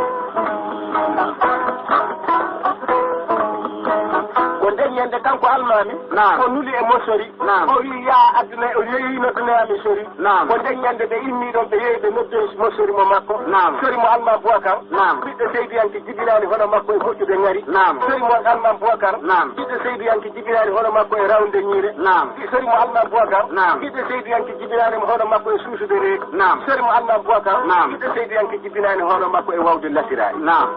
Ko nden ñande kanko almaami. Naam. O nuli e mo sori. Naam. O wi'i yaa adduna o yehi noddanoyaa mi sori. Naam. Ko nden ñande ɓe immii ɗon ɓe yehi ɓe noddoyi mo sori mo makko. Naam. Sori mo Alma Bubakar. Naam. Ɓiɗɗo seydiyanke jibinaani hono makko e moƴƴude ŋari. Naam. Sori mo Alma Bubakar. Naam. Ɓiɗɗo seydiyanke jibinaani hono makko e rawnde ñiire. Naam. Sori mo Alma Bubakar. Naam. Ɓiɗɗo seydiyanke jibinaani mo hono makko e suusude reedu. Naam. Sori mo Alma Bubakar. Naam. Ɓiɗɗo seydiyanke jibinaani hono makko e wawde lasiraari. Naam.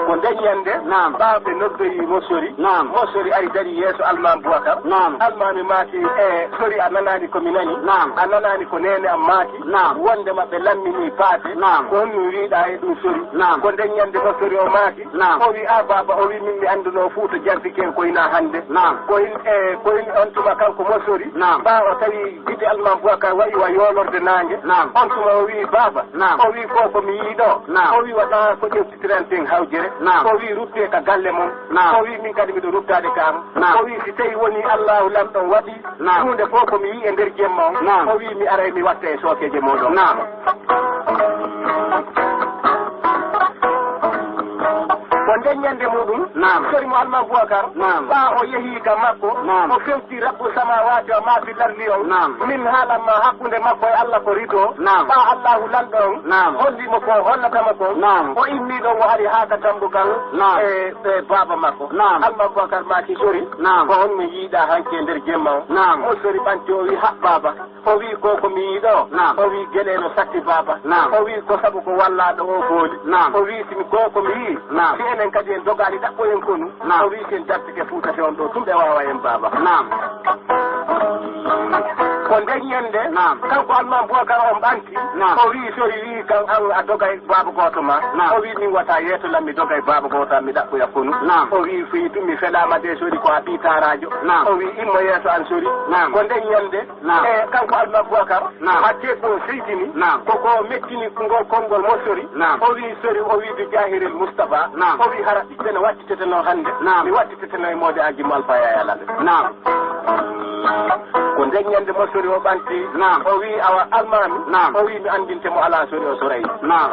Ko nden ñande. Naam. Ɓaawo ɓe noddoyi mo sori. Naam. Mo sori ari dari yeeso Almaami Bubakar. Naam. Almaami maaki, e sori a nanaani ko mi nani? Naam. A nanaani ko neene am maaki? Naam. Wondema ɓe lamminii paate? Naam. Ko honɗum wi'uɗaa e ɗum sori? Naam. Ko nden ñande mo sori o maaki? Naam. O wi'i, a baaba, o wi'i min mi annduno Fuuta Jalbi ken ko hinaa hande. Naam. Ko hin, e, ko hin on tuma kanko mo sori. Naam. Ɓaawo o tawi gite Almaami Bubakar wa'i wa yoolorde naange. Naam. On tuma o wi'i, baaba. Naam. O wi'i, ko ko mi yi'i ɗo. Naam. O wi'i, wata ko ƴew tiranten hawjere. Naam. O wi'i, ruttee ka galle mon. Naam. O wi'i, min kadi miɗo ruttaade ka am. Naam. O wi'i, si tawi woni Allaahu Lanɗo on waɗi. Naam. Huunde fof ko mi yi'i e nder jemma on. Naam. O wi'i, mi aray mi watta e sookeeje mooɗon. Naam. Ko Nden ñande muɗum, naam, sori mo Alma Bubakar, naam, ɓaa o yehi ka makko, naam, o fewti Rabbu samawati wa ma fi lardi on, naam, min haalan ma hakkunde makko e Allah ko rido, naam, ɓaa Allahu lanɗo on, naam, holli mo ko hollata mo kon, naam, o immi ɗon o ari haa ka dambugal, naam, e, e baaba makko. Naam. Alma Bubakar maaki sori, naam, ko honmi yiiɗa hanke nder jemma on? Naam. Mo sori ɓanti o wi, ha baaba, o wi ko ko mi yiiɗo. Naam. O wi gele no satti baaba. Naam. O wi ko sabu ko wallaaɗo o booli. Naam. O wi si mi ko ko mi yii. Naam. Si enen kadi en dogaali ɗaɓɓoyen konu. Naam. O wi si en dartike fuutake on ɗo tun ɓe waawa en baaba. Naam. Ko nden ñande, naam, kanko Alma Bubakar on ɓanti. Naam. O wi sori wi kan an a dogay baaba gooto ma. Naam. O wi min wata yeeso lan mi dogay baaba gooto am mi ɗaɓɓoya konu. Naam. O wi fii tun mi felaama de sori ko a ɓii taaraajo. Naam. O wi immo yeeso an sori. Naam. Ko nden ñande, naam, e kanko Alma Bubakar, naam, hakke ko seytini, naam, ko ko mettini ngol konngol mo sori. Naam. O wi sori, o wi bi jahiril Mustafa. Naam. O wi hara ɓiɓɓe no wattiteteno hannde. Naam. Mi wattiteteno e moode aji mo Alfa Yaya Lamɓe. Naam. Ko nden ñande mo sori o ɓanti. Naam. O wi awa almaami. Naam. O wi mi anndinte mo alaa sori o soray. Naam.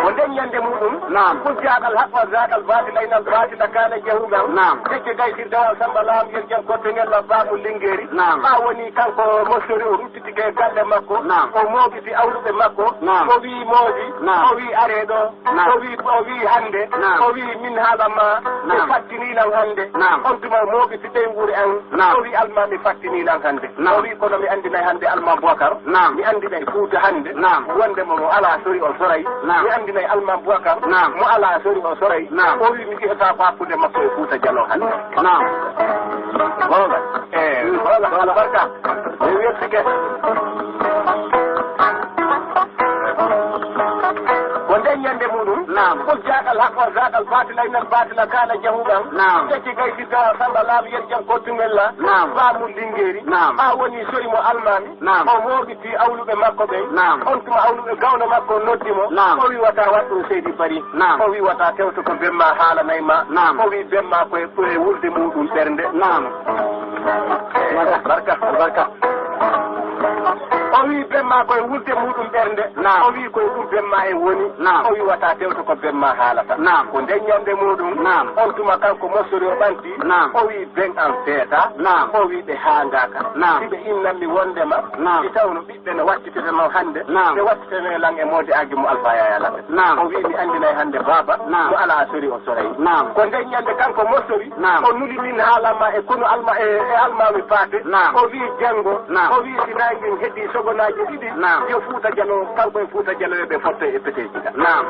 Ko nden ñande muɗum, naam, qul jaa al haq wa zaqa al batil inna al batila kana zahuqa. Naam. Jejje gaysir dawal samba laam yen jam kottengel labbaamu lingeeri. Naam. Ɓaa woni kanko mo sori o ruttitike galle makko. Naam. O moobiti awluɓe makko. Naam. O wi moodi. Naam. O wi are ɗo. Naam. O wi, o wi hannde. Naam. O wi min haala ma. Naam. O fattini lan hannde. Naam. On tuma o moobiti ɓeynguure an. Naam. O wi almaami fattini lan hannde. Naam. O wi kono mi anndinay hannde Almaami Bubakar. Naam. Mi anndinay Fuuta hannde. Naam. Wonde mo, mo alaa sori o soray. Naam. Mi anndinay Almaami Bubakar. Naam. Mo alaa sori o soray. Naam. O wi mi ƴeewata ko hakkunde makko e Fuuta Jaloo hannde. Naam. Googa. Eh, googa. Googa. Barka. Mi weltike. Ko nden ñande muɗum. Naam. Qul jaa al haq wa zaqa al batila inna al batila kana zahuqa. Naam. Tekki gay si tawa samba laamu yen jam kottungel la. Naam. Faamu lingeeri. Naam. Ɓaa woni sori mo almaami. Naam. O mooɓiti awluɓe makko ɓen. Naam. On tuma awluɓe gawno makko noddi mo. Naam. O wi wata waɗ ɗum seydi bari. Naam. O wi wata tewto ko bemma haalanay ma. Naam. O wi bemma ko e, ko e wulde muɗum ɓernde. Naam. Barka, barka. O wi bemma ko e wulde muɗum ɓernde. Naam. O wi ko e ɗum bemma en woni. Naam. O wi wata tewto ko bemma haalata. Naam. Ko nden ñande muɗum. Naam. On tuma kanko mosori o ɓanti. Naam. O wi ben an feeta. Naam. O wi ɓe haangaka. Naam. Si ɓe innanmi wondema. Naam. Si tawno ɓiɓɓe no wattitete no hannde. Naam. Ɓe wattitene lan e moode aji mo Alfa Yaya Lamɓe. Naam. O wi mi anndinay hannde baaba. Naam. Mo alaa sori o soray. Naam. Ko nden ñande kanko mosori. Naam. O nuli min haalama e konu alma, e, e almaami paate. Naam. O wi janngo. Naam. O wi si naange heddi sogonaaji ɗiɗi. Naam. Yo Fuuta Jaloo, kanko e Fuuta Jaloo ɓe fotto e peteeji ka. Naam.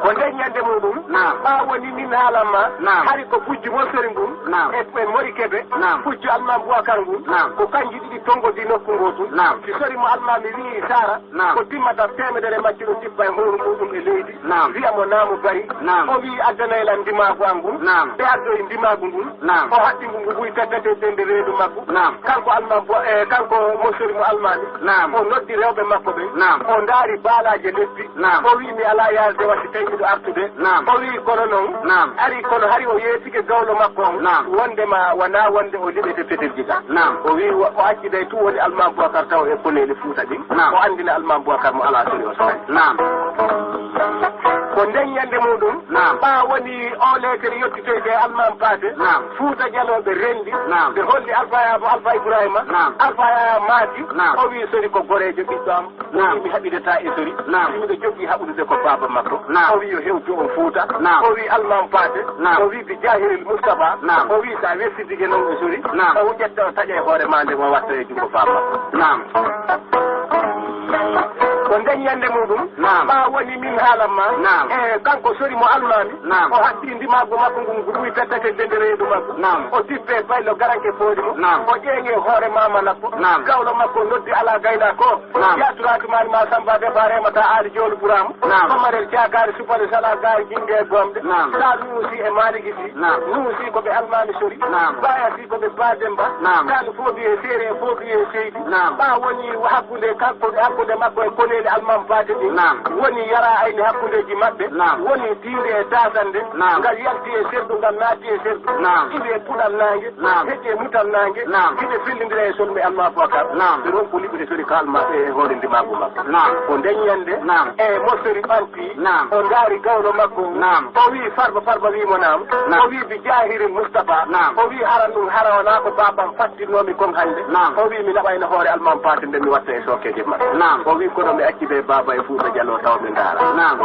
Ko nden ñande muɗum. Naam. Ɓaa woni min haalama. Naam. Hari ko bujju mo sori ngun. Naam. E, e mori kebe. Naam. Bujju almaami Bubakar ngun. Naam. Ko kanji ɗiɗi tongodi nokku ngotu. Naam. Si sori mo almaami wi Sara. Naam. Ko timmata teemedere majji ɗo tippa e hoore muɗum e leydi. Naam. Wi'a mo naamu bari. Naam. O wi'i addanay lan ndimaagu an ngun. Naam. Ɓe addoyi ndimaagu ngun. Naam. O haɓɓi ngu ngu buy taggate ɓernde reedu maggu. Naam. Kanko almaami Bo-, e, kanko mosori mo almaami. Naam. O noddi rewɓe makko ɓen. Naam. O ndaari baalaaje leppi. Naam. O wi'i mi alaa yaalde wa si tawi miɗo artude. Naam. O wi'i kono non. Naam. Ari kono hari o yeetike gawlo makko on. Naam. Wondema wonaa wonde o liɓete petelji ka. Naam. O wi'i wo-, o acciday tun woni almaami Bubakar taw e koneeli Fuuta ɗin. Naam. O anndina almaami Bubakar mo alaa sori o soray. Naam. Ko nden ñande muɗum. Naam. Ɓaa woni o leetere yettitoyte e almaami paate. Naam. Fuuta Jaloo ɓe renndi. Naam. Ɓe holli Alfa Yaya mo Alfa Ibrahima. Naam. Alfa Yaya maaki. Naam. O wi'i sori ko goreejo ɓiɗɗo am. Naam. O wi'i mi haɓidata e sori. Naam. Si miɗo jogii haɓudude ko baaba makko. Naam. O wi'i yo hewtu on Fuuta. Naam. O wi'i almaami paate. Naam. O wi'i bi jaahiril Mustafa. Naam. O wi'i sa wessidike non e sori. Naam. O ƴetta o taƴa e hoore ma nde mo watta e junngo baaba makko. Naam. Ko nden ñande muɗum. Naam. Ɓaa woni min haalan ma. Naam. E kanko sori mo almaami. Naam. O haɓɓi ndimaagu makko ngun ngu buy tattake dende reedu makko. Naam. O tippe paylo garanke pooli mo. Naam. O ƴeeŋe hoore maama nakko. Naam. Gawlo makko noddi alaa gaynaako. Naam. Yaaturaatu maani ma Samba de Bareema ta Aali Joolu Buraama. Naam. Famarel Caakaari Supale Sala Gaari Jinge Gomɓe. Naam. Sa Nuusi e Maaliki Si. Naam. Nuusi ko ɓe almaami sori. Naam. Baya Si ko ɓe Ba Demba. Naam. Taani Foodu e Seere e Foodu e Seydi. Naam. Ɓaa woni hakkunde kanko, hakkunde makko e koneeli almaami. Pampaade ɗin. Naam. Woni yara ayni hakkundeeji maɓɓe. Naam. Woni tiinde e taasande. Naam. Ngal yalti e serdu, ngal naati e serdu. Naam. Iwi e puɗal naange. Naam. Heƴi e mutal naange. Naam. Hiɓe fellindira e solɓe Alma Abubakar. Naam. Ɓe ronku liɓude sori kalma e hoore ndimaagu makko. Naam. Ko nden ñande. Naam. E mo sori ɓanti. Naam. O ndaari gawlo makko. Naam. O wi'i, "Farba, Farba," wi'i mo, "Naam." Naam. O wi'i, "Bi jaahiril Mustafa." Naam. O wi'i, "Hara ɗum, hara wonaa ko baabam fattinnoomi kon hannde?" Naam. O wi'i, "Mi naɓayno hoore Almaami Paaten nden, mi watta e sookeeje maɓɓe." Naam. O wi'i, "Kono mi acci ɓe baaba e Fuuta Jaloo tawa mi ndaara." Naam.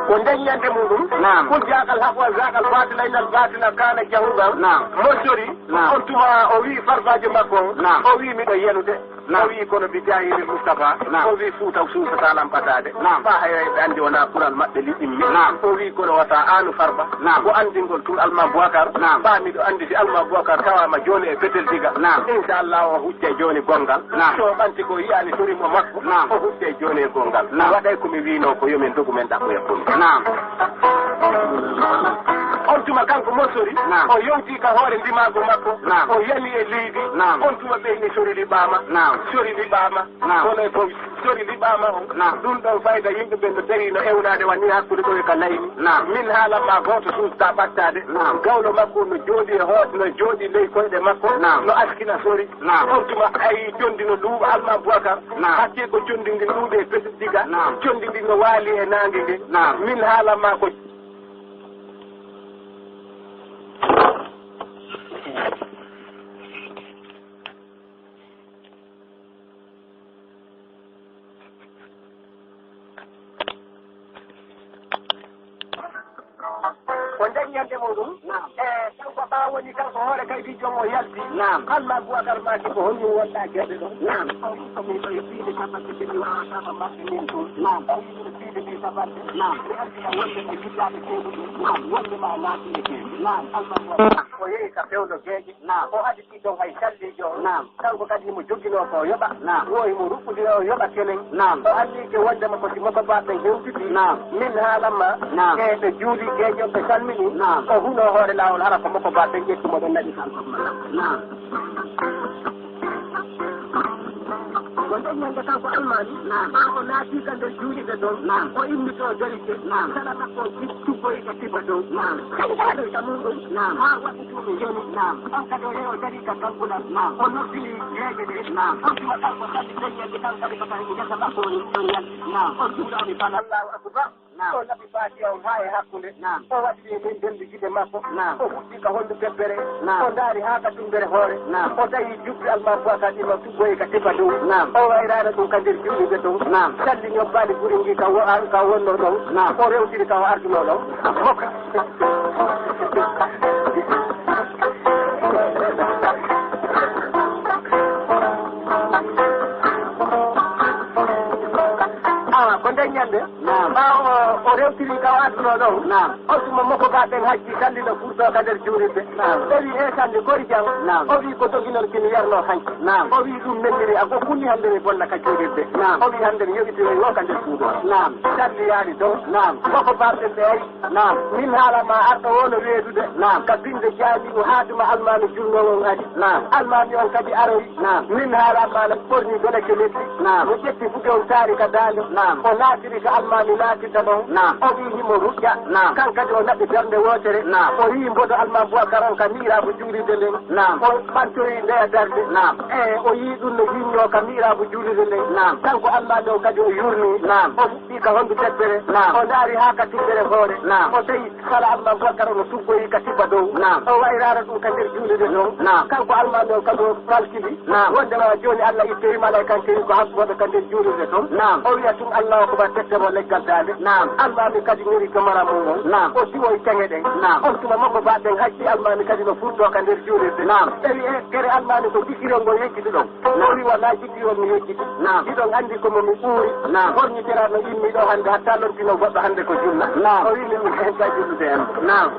Ko nden ñande muɗum. Naam. Qul jaaqal haqu wa zaaqal baatila innal baatila kaana jahuuqa. Naam. Mo sori. Naam. On tuma o wi'i farbaajo makko on. Naam. O wi'i, "Miɗo yenude." Naam. O wi'i, "Kono bi jaahiril Mustafa." Naam. O wi'i, "Fuuta suusataa lamɓataade." Naam. Faa hayray ɓe anndi wonaa kural maɓɓe liɓimmi. Naam. O wi'i, "Kono wata aanu Farba." Naam. Ko anndingol tun Alma Buakar. Naam. Faa miɗo anndi si Alma Buakar tawaama jooni e Petel Diga. Naam. Inshallah o huccay jooni gonngal. Naam. So o ɓanti ko yi'ani sori mo makko. Naam. O huccay jooni e gonngal. Naam. Waɗay ko mi wi'noo ko yo min dogu men ɗaɓɓoya komi. Naam. On tuma kanko mo sori, naam, o yonti ka hoore ndimaagu makko, naam, o yani e leydi. Naam. On tuma ɓeyni sori liɓaama. Naam. Sori liɓaama. Naam. Kono e fof sori liɓaama on. Naam. Ɗum ɗon fayda yimɓe ɓen no darii no ewnaade wani hakkunde ɗo e ka layni. Naam. Min haalan ma gooto suuska ɓattaade. Naam. Gawlo makko no jooɗi e hoot, no jooɗi ley koyɗe makko. Naam. No askina sori. Naam. On tuma ay condi no luuɓa Alma Buakar. Naam. Hakke ko condi ndi luuɓe Petel Diga. Naam. Condi ndi no waali e naange nge. Naam. Min haalan ma ko. Ko nden ñande muɗum. Naam. E kanko ɓaawo woni kanko hoore kaydi joom o yalti. Naam. Alma Buakar maaki ko honɗum wonɗa geɗe ɗo? Naam. O wi ko min ɗo e piide capanɗe tati mi wawata ko mbaɗde min ɗum. Naam. O wi min piide ɗi capanɗe. Naam. Mi anndi ko wonde e biddaɓe keeɗuɗe. Naam. Wonde ma naati e keeɗi. Naam. Alma Buakar. O yehi ka fewndo geeƴe. Naam. O aditi ɗon hay sallijo. Naam. Kanko kadi himo joginoo ko o yoɓa. Naam. Wo himo ruɓɓudira o yoɓa kenen. Naam. O anniike wondema ko si mokobaaɓe ɓen hewtiti. Naam. Min haalan ma. Naam. E ɓe juuli geeƴo ɓe salmini. Naam. O hunoo hoore laawol hara ko mokobaaɓe ɓen ƴetti mo ɓen naɗi kanko. Naam. Ko nden ñande kanko Almaami. Naam. Ɓaawo o naati ka nder juulirde ton. Naam. O immito o darike. Naam. Sala makko o tuggoyi ka tiba dow. Naam. Kadi ka ɗoyta muɗum. Naam. Haa waɗi Ɗum joni, naam, on kadi o yehi o darii ka kalkulal, naam, o noddiri geeƴe ɗe, naam, on tuma kanko salli nden ñande kan kadi ko tawi ngesa makko woni ɗon yalti, naam, on juulaani bana. Allahu akbar. Naam. O naɓi Faatiha on haa e hakkunde. Naam. O waɗi e nden dembi gite makko. Naam. O huɓɓi ka hondu tebbere. Naam. O ndaari haa ka tumbere hoore. Naam. O tawi jubbi Alma Buakar ɗi no tuggoyi ka tipa dow. Naam. O wayraano ɗum ka nder juuɗe ton. Naam. Salli ñobbaali guri ngi ka wo-, ka wonnoo ɗon. Naam. O rewtiri ka o ardunoo ɗon. Mokka. Awa, ko nden ñande. Naam. Ɓaawo o rewtiri ka o adduno ɗon. Naam. On tuma mokobaaɓe ɓen hacci salli no furto ka nder juulirde. Naam. Ɓe wi, "E salli, kori jam?" Naam. O wi, "Ko doginol ki mi yarno hanki." Naam. O wi, "Ɗum menniri, a ko kunni hannde mi bonna ka juulirde." Naam. O wi, "Hannde mi yoɓitiroy wo ka nder suudu." Naam. Salli yaari ton. Naam. Mokobaaɓe ɓen ɓe ari. Naam. Min haala ma arɗo o no weedude. Naam. Ka binde jaami'u haa tuma almaami julnoowo on ari. Naam. Almaami on kadi aroyi. Naam. Min haala ma no ɓorni gole ke leppi. Naam. No ƴetti fuge on taari ka daande. Naam. O naatiri ka almaami naatirta ɗon. Naam. O wi'i himo ruƴƴa. Naam. Kan kadi o naɓi darnde wootere. Naam. O yi'i mbodo almaami Buakar on ka miiraabu juulirde nden. Naam. O ɓantoyi ndeya darnde. Naam. E o yi'i ɗum no yinnoo ka miiraabu juulirde nden. Naam. Kanko almaami on kadi o yurni. Naam. O Ɗi ka hondu tebbere. Naam. O ndaari haa ka tibbere hoore. Naam. O tawi sala Alma Buakar no tuggoyi ka tibba dow. Naam. O wayraano ɗum ka nder juulirde ton. Naam. Kanko almaami on kadi o kalkili. Naam. Wondema jooni Allah ittoyi malaykankeeji ko hakkuɓe ka nder juulirde ton. Naam. O wi'a tun Allahu akbar tette mo leggal daande. Naam. Almaami kadi ñori gamara mum on. Naam. O diwoyi teŋe ɗen. Naam. On tuma mokobaaɓe ɓen hacci almaami kadi no furto ka nder juulirde. Naam. Tawi e gere almaami ko jikirol ngol yejjituɗon. Naam. O wi, "Wonaa jikki on mi yejjiti." Naam. Hiɗon anndi ko mo mi ɓuuri. Naam. Horñitira no immi ɗo hannde, hatta lontino goɗɗo hannde ko julla. Naam. O wi, "Min mi henta jullude en." Naam.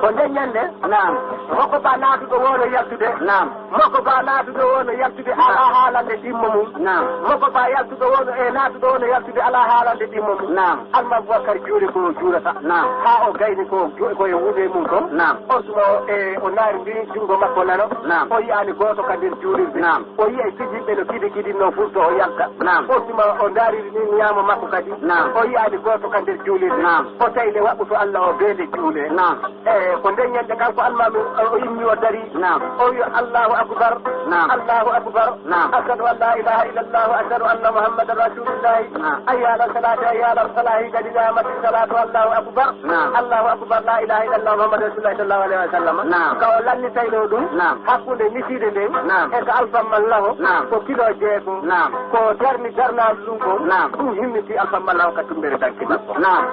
Ko nden ñande, naam, hokko ba naatuɗo woono yaltude. Naam. Makko ba naatuɗo woo no yaltude alaa haalande ɗimmo mum. Naam. Makko ba yaltuɗo woo no, e naatuɗo woo no yaltude alaa haalande ɗimmo mum. Naam. Alma Bubakar juule ko o juulata. Naam. Haa o gayni ko o ju-, ko e wuude mum kon. Naam. On tuma o, e, o naari ndi junngo makko nano. Naam. O yi'aani gooto ka nder juulirde. Naam. O yi'ay fijirɓe no kidi kidi no furto o yalta. Naam. On tuma o ndaariri ni ñaamo makko kadi. Naam. O yi'aani gooto ka nder juulirde. Naam. O tawi nde waɓɓuto Allah o beede juule. Naam. E, ko nden ñande kanko almaami o, o immi o dari. Naam. O wi, "Allahu akbar. Naam. Allahu akbar. Naam. Ashhadu an la ilaha illallah, ashhadu anna Muhammadan rasulullah. Naam. Hayya ala salati, hayya ala falahi, qad qamati salatu, Allahu akbar. Naam. Allahu akbar, la ilaha illallah, Muhammadan rasulullah, sallallahu alaihi wasallam." Naam. Ka o lannitayno ɗum, naam, hakkunde misiide nden, naam, e ka alfamman laho, naam, ko kilo jeego. Naam. Ko darni darnaaɗo ɗum ko, naam, ɗum himmiti alfamman laho ka tumbere danki makko. Naam.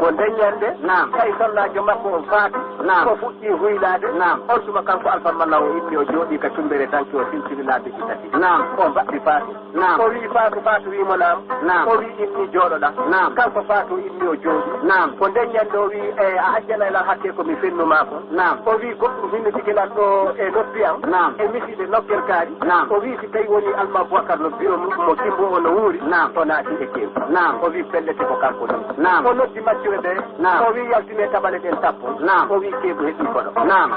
Ko nden ñande, naam, tawi sonnaajo makko on faati, naam, ko fuɗɗi huylaade, naam, on tuma kanko Alfa Malla o inni o jooɗii ka tumbere danki o silsili laabi ɗi tati. Naam. O mbaɗɗi faatu. Naam. O wi'i faatu, faatu wi'i mo naam. Naam. O wi'i inni jooɗoɗa. Naam. Kanko faatu inni o jooɗii. Naam. Ko nden ñande o wi'i, "E, a accanay lan hakke ko mi fennu maa ko." Naam. O wi'i goɗɗum hinnitike lan ɗo e noppi am. Naam. E misiide nokkel kaari. Naam. O wi'i si tawi woni Alma Bubakar no biro mo kimbo o no wuuri. Naam. O naati e keebu. Naam. O wi'i pellet ko kanko ɗum. Naam. O noddi maccuɓe ɓe. Naam. O wi'i yaltine tabale ɗen tappo. Naam. O wi'i keebu heɓi koɗo. Naam.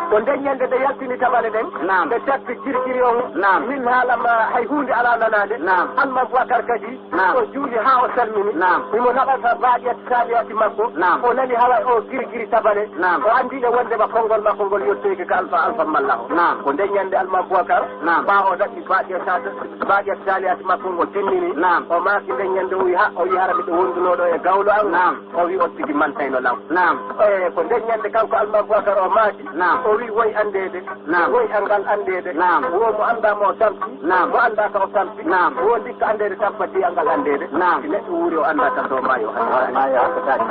Ko nden ñande ɓe yaltini tabale ɗen. Naam. Ɓe tappi kirkiri on. Naam. Min haala ma hay huunde alaa nanaade. Naam. Alma Bubakar kadi. Naam. O juuli haa o salmini. Naam. Himo naɓata baaɗi Saliyaati makko, naam, o nani hawa o girgiri tabale. Naam. O anndi e wonde ma konngol makko ngol yottoyke ka Alfa, Alfa Malla o. Naam. Ko nden ñande Alma Bubakar, naam, ɓaawo o daɗi baaɗi e sa-, baaɗi e saliyaati makko ngo timmini. Naam. O maaki nden ñande o wi ha, o wi hara miɗo wondunoo ɗo e gawlo an. Naam. O wi on tigi mantayno lan. Naam. E ko nden ñande kanko Alma Bubakar o maaki. Naam. O wi woy anndeede. Naam. Woy angal anndeede. Naam. Wo mo anndaa mo o tampi. Naam. Mo anndaa ka o tampi. Naam. Wo ndikka anndeede tampa di angal anndeede. Naam. Si neɗɗo wuuri o anndaa tan ɗo maayo o haɗi. Maayo haɗataake.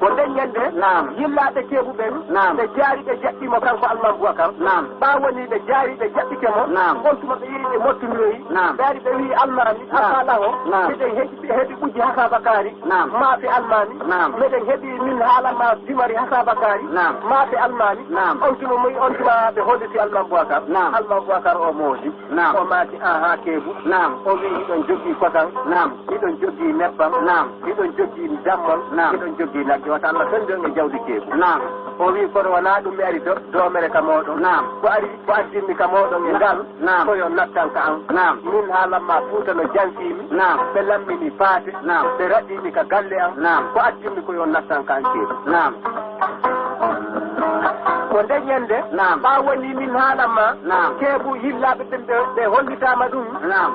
Ko nden ñande. Naam. Yillaaɓe keebu ɓen. Naam. Ɓe jaari ɓe jaɓɓi mo kanko Alman Bubakar. Naam. Ɓaa woni ɓe jaari ɓe jaɓɓike mo. Naam. On tuma ɓe yi'i ɓe mottondiroyi. Naam. Ɓe ari ɓe wi'i Almaami. Naam. Alfa laho. Naam. Ɓe ƴeewi heɓi ɓujji hasabakaari. Naam. Maafe almaami. Naam. Meɗen heɓi min haala ma dimari hasabakaari. Naam. Maafe almaami. Naam. On tuma moy, on tuma ɓe holliti Alman Bubakar. Naam. Alman Bubakar o moodi. Naam. O maaki, "Aha, keebu." Naam. O wi, "Hiɗon jogii kosan." Naam. "Hiɗon jogii nebbam." Naam. "Hiɗon jogii dammol." Naam. "Hiɗon jogii nagge." Wata Allah fendu en e jawdi keebu. Naam. O wi, "Kono wonaa ɗum mi ari do-, doomere ka mooɗon." Naam. Ko ari, ko addinmi ka mooɗon e ngal. Naam. Ko yo nattan ka an. Naam. Min haalan ma Fuuta no janfii mi. Naam. Ɓe lammini paate. Naam. Ɓe raɗɗii mi ka galle an. Naam. Ko addinmi ko yo nattan ka an keebu. Naam. Ko nden ñande. Naam. Ɓaa woni min haalan ma. Naam. Keebu yillaaɓe ɓen ɓe, ɓe hollitaama ɗum. Naam.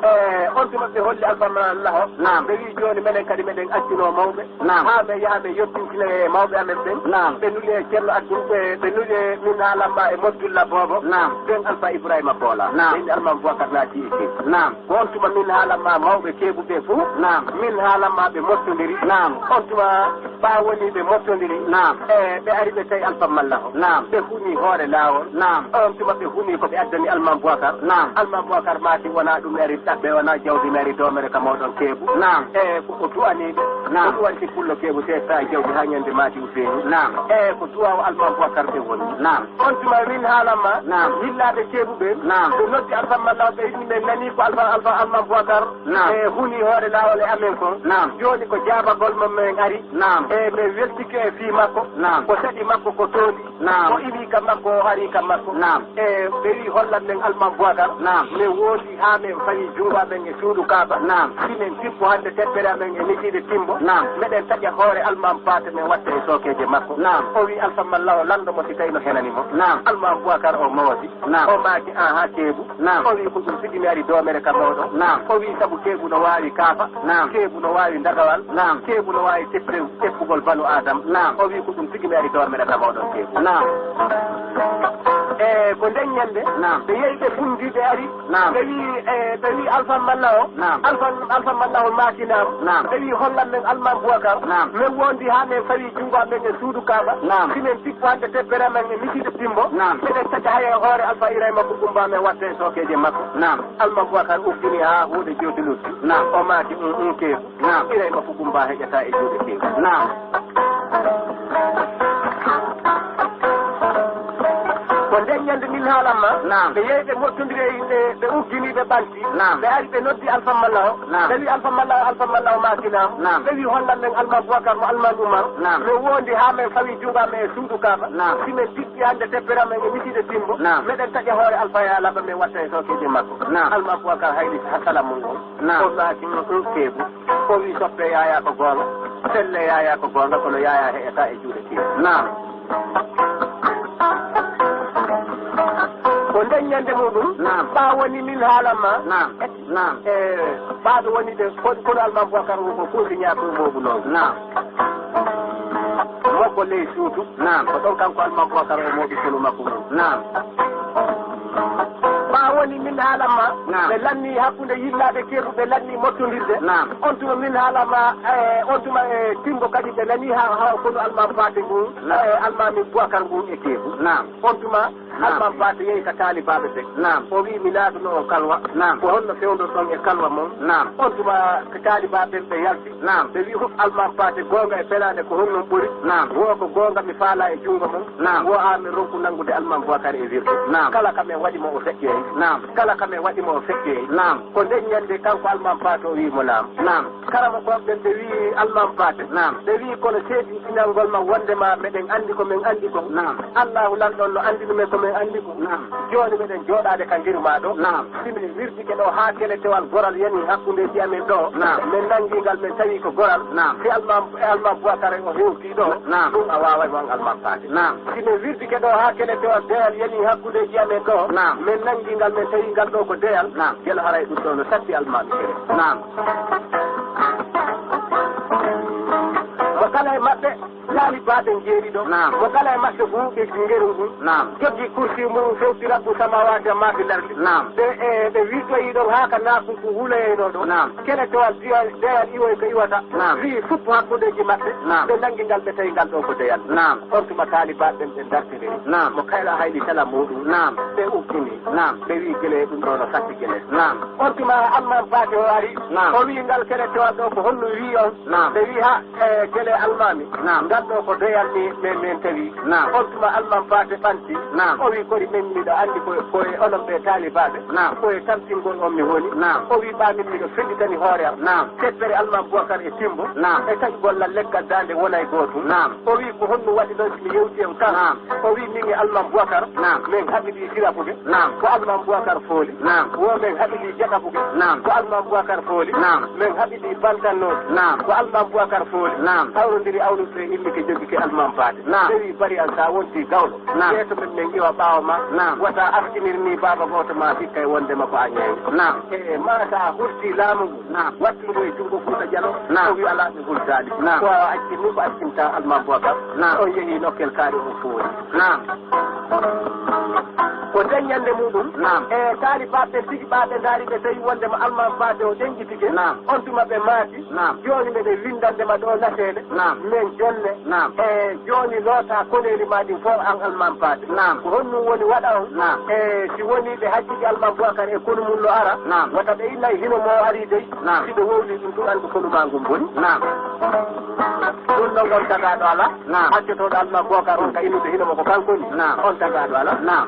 E, on tuma ɓe holli Alfa Malla laho. Naam. Ɓe wi jooni menen kadi meɗen accunoo mawɓe. Naam. Haa ɓe yaha ɓe yottintina e mawɓe amen ɓen. Naam. Ɓe nuli e Ceerno Abdul, ɓe, ɓe nuli e min haalan ma e Moddulla boobo. Naam. Ɓen Alfa Ibrahima Koola. Naam. Ɓen Alman Bubakar naati e keebu. Naam. Ko on tuma min haalan ma mawɓe keebu ɓe fof. Naam. Min haalan ma ɓe mottondiri. Naam. On tuma ɓaa woni ɓe mottondiri. Naam. E, ɓe ari ɓe tawi Alfa Malla o. Naam. Ɓe huni hoore laawol. Naam. On tuma ɓe huni ko ɓe addani Alman Bubakar. Naam. Alman Bubakar maaki wonaa ɗum mi ari ɗaɓɓe, wonaa jawdi mi ari doomere ka mooɗon keebu. Naam. E, ko o du'anii ɓe. Naam. O du'anti pullo keebu seeɗa e jawdi haa ñande maadi Useyni. Naam. E, ko du'aawu Alman Bubakar ɓe woni. Naam. On tuma min haalan ma. Naam. Yillaaɓe keebu ɓe. Naam. Ɓe noddi Alfa Malla ɓe inni ɓe nanii ko Alfa, Alfa Alman Bubakar. Naam. E, huni hoore laawol e amen kon. Naam. Jooni ko jaabagol mo men ari. Naam. E, men weltike e fii makko. Naam. Ko saɗi makko ko tooni. Naam. O iwii ka makko, o arii ka makko. Naam. E, ɓe wi hollan men Alman Bubakar. Naam. Men wooti haa men fayi junngo amen e suudu Kaaba. Naam. Si men tippo hannde teppere amen e nijiiɗe timbo. Naam. Meɗen taƴa hoore Alman Paate men watta e sookeeje makko. Naam. O wi Alfa Malla o lanndo mo si tawi no henani mo. Naam. Alman Bubakar o moodi. Naam. O maaki, "Aha, keebu." Naam. O wi, "Ko ɗum tigi mi ari doomere ka mooɗon." Naam. O wi, "Sabu keebu no waawi kaafa." Naam. "Keebu no waawi ndagawal." Naam. "Keebu no waawi teppe-, teppugol banu Aadam." Naam. O wi, "Ko ɗum tigi mi ari doomere ka mooɗon keebu." Naam. E ko nden ñande, naam, ɓe yehi ɓe funndi, ɓe ari, naam, ɓe wi, e, ɓe wi Alfa Malla o, naam, Alfa, Alfa Malla o maaki naam. Naam. Ɓe wi hollan men Almaam Bubakar. Naam. Men wondi haa men fawi junngo amen e suudu Kaaba. Naam. Si men tippo hannde teppere amen e misiide timbo. Naam. Meɗen taƴa hay e hoore Alfa Ibrahima ko Kumba men watta e sookeeje makko. Naam. Almaam Bubakar uddini haa huunde jooɗi lutti. Naam. O maaki, "Un, un, keeku." Naam. Ibrahima ko Kumba heƴata e juuɗe keeku. Naam. Ko nden ñande min haalan ma. Naam. Ɓe yehi ɓe mottondiri e yimɓe, ɓe uggini, ɓe ɓanti. Naam. Ɓe ari ɓe noddi Alfa Malla o. Naam. Ɓe wi Alfa Malla o, Alfa Malla o maaki naam. Naam. Ɓe wi hollan men Almaam Bubakar mo Almaam Umar. Naam. Men wondi haa men fawi junngo amen e suudu Kaaba. Naam. Si men tippi hannde teppere amen e misiide timbo. Naam. Meɗen taƴa hoore Alfa Yalaba men watta e sookeeje makko. Naam. Almaam Bubakar hayli hasala mum on. Naam. O maaki, "Un, un, keeku." O wi soppe Yaya ko goonga. Selle Yaya ko goonga, kono Yaya heƴata e juuɗe keeku. Naam. Ko nden ñande muɗum. Naam. Ɓaa woni min haalan ma. Naam. Naam. E, ɓaaɗo woni ɓe, kono, kono Almaam Bubakar o ko kuusi ñaaɗo mooɓu noon. Naam. Mokko ley suudu. Naam. Ko ɗon kanko Almaam Bubakar o mooɓi konu makko ngun. Naam. Ɓaa woni min haalan ma. Naam. Ɓe lanni hakkunde yillaaɓe keeku, ɓe lanni mottondirde. Naam. On tuma min haalan ma, e, on tuma, e, timbo kadi ɓe nani ha, ha konu Almaam Paate ngun, naam, e, Almaami Bubakar ngun e keeku. Naam. On tuma Naam. Almaam Paate yehi ka taalibaaɓe ɓen. Naam. O wi'i, "Mi naatuno on kalwa." Naam. "Ko honno fewndorɗon e kalwa mon?" Naam. On tuma ko taalibaaɓe ɓen ɓe yalti. Naam. Ɓe wi'i, "Huf Almaam Paate, goonga e felaande ko honno ɓuri?" Naam. "Wo ko goonga mi faala e junngo mon." Naam. "Wo haa mi ronku nanngude Almaam Bubakar e wirde." Naam. "Kala ka men waɗi mo o feƴƴoyi." Naam. "Kala ka men waɗi mo o feƴƴoyi." Naam. Ko nden ñande kanko Almaam Paate o wi'i mo, "Naam." Naam. Karamokooɓe ɓen ɓe wi'i Almaam Paate. Naam. Ɓe wi'i, "Kono seedi pinal ngol ma wonde ma meɗen anndi ko men anndi kon. Naam. Allaahu Lanɗo on no anndini men ko men anndi kon. Naam. Jooni meɗen jooɗaade ka ngeru maa ɗo. Naam. Si men wirdike ɗo haa kele tewal goral yani hakkundeeji amen ɗo. Naam. Men nanngi ngal men tawi ko goral. Naam. Si Almaam, e Almaam Bubakar o hewtii ɗo. Naam. Ɗum a waaway mo an Almaam Paate. Naam. Si men wirdike ɗo haa kele tewal deyal yani hakkundeeji amen ɗo. Naam. Men nanngi ngal men tawi ngal ɗo ko deyal. Naam. Geno haray ɗum ɗo no satti Almaami kere." Naam. Mo kala e maɓɓe, taalibaaɓe njeeri ɗo. Naam. Mo kala e maɓɓe buuɓi ngeru ngun. Naam. Joggi kursi mum fewti Rabbu samawaati ammaa fil ardi. Naam. Ɓe, e, ɓe wirtoyi ɗon haa ka naafuku wuloyayno ɗo. Naam. Kele towal diya-, deyal iwoy ko iwata. Naam. Wi'i fuppu hakkundeeji maɓɓe. Naam. Ɓe nanngi ngal, ɓe tawi ngal ɗo ko deyal. Naam. On tuma taalibaaɓe ɓen ɓe dartiri. Naam. Mo kayla hayli kala muuɗum. Naam. Ɓe ukkini. Naam. Ɓe wi'i gele ɗum ɗo no satti gele. Naam. On tuma Almaami Paate o ari. Naam. O wi'i ngal kele tewal ɗo ko honno wi'i on? Naam. Ɓe wi'i ha, e, gele Almaami. Naam. Ngal ɗo ko deyal ni men, men tawi. Naam. On tuma Almaami Paate ɓanti. Naam. O wi'i kori men miɗo anndi ko, ko e onon ɓe taalibaaɓe. Naam. Ko e tamtingol on mi woni. Naam. O wi'i ɓaa min miɗo fellitani hoore am. Naam. Teppere Almaami Bubakar e timbo. Naam. E taƴugol lan leggal daande wonay gootum. Naam. O wi'i, "Ko honno waɗi ɗon si mi yewti e on tan?" Naam. O wi'i, "Min e Almaami Bubakar, naam, men haɓidi sirafude." Naam. Ko Almaami Bubakar fooli. Naam. Wo men haɓidi jakafude. Naam. Ko Almaami Bubakar fooli. Naam. Men haɓidi bantannoode. Naam. Ko Almaami Bubakar fooli. Naam. Hawrondiri awnude e immike jogike Almaami Paate. Naam. Tawi bari an sa wonti gawlo. Naam. Yeeso men men iwa ɓaawo ma. Naam. Wata askinir ni baaba gooto ma hikka e wonde ma ko a ñeeño. Naam. E ma sa hurti laamu ngu. Naam. Wattu ngu e junngo Fuuta Jaloo. Naam. O wi alaa ɓe hultaali. Naam. Ko a accin ni ko accinta Almaami Bubakar. Naam. On yehi nokkel kaari on fooli. Naam. Ko nden ñande muɗum. Naam. E taalibaaɓe ɓen tigi ɓaaɓe ndaari ɓe tawi wonde ma Almaami Paate o ɗenƴitike. Naam. On tuma ɓe maaki. Naam. Jooni meɗen winndande ma ɗo naseele. Naam. Men jonne. Naam. E jooni loota koneeli ma ɗin fof an Almaami Paate. Naam. Ko honɗum woni waɗa on? Naam. E si woni ɓe hakkiti Almaami Bubakar e konu mum no ara. Naam. Wata ɓe innay hino mo ari dey. Naam. Si ɓe wowli ɗum tun anndu konu ma ngun boni. Naam. Ɗum ɗon on tagaaɗo alaa. Naam. Accotooɗo Almaami Bubakar on ka innude hino mo ko kanko ni. Naam. On tagaaɗo alaa. Naam.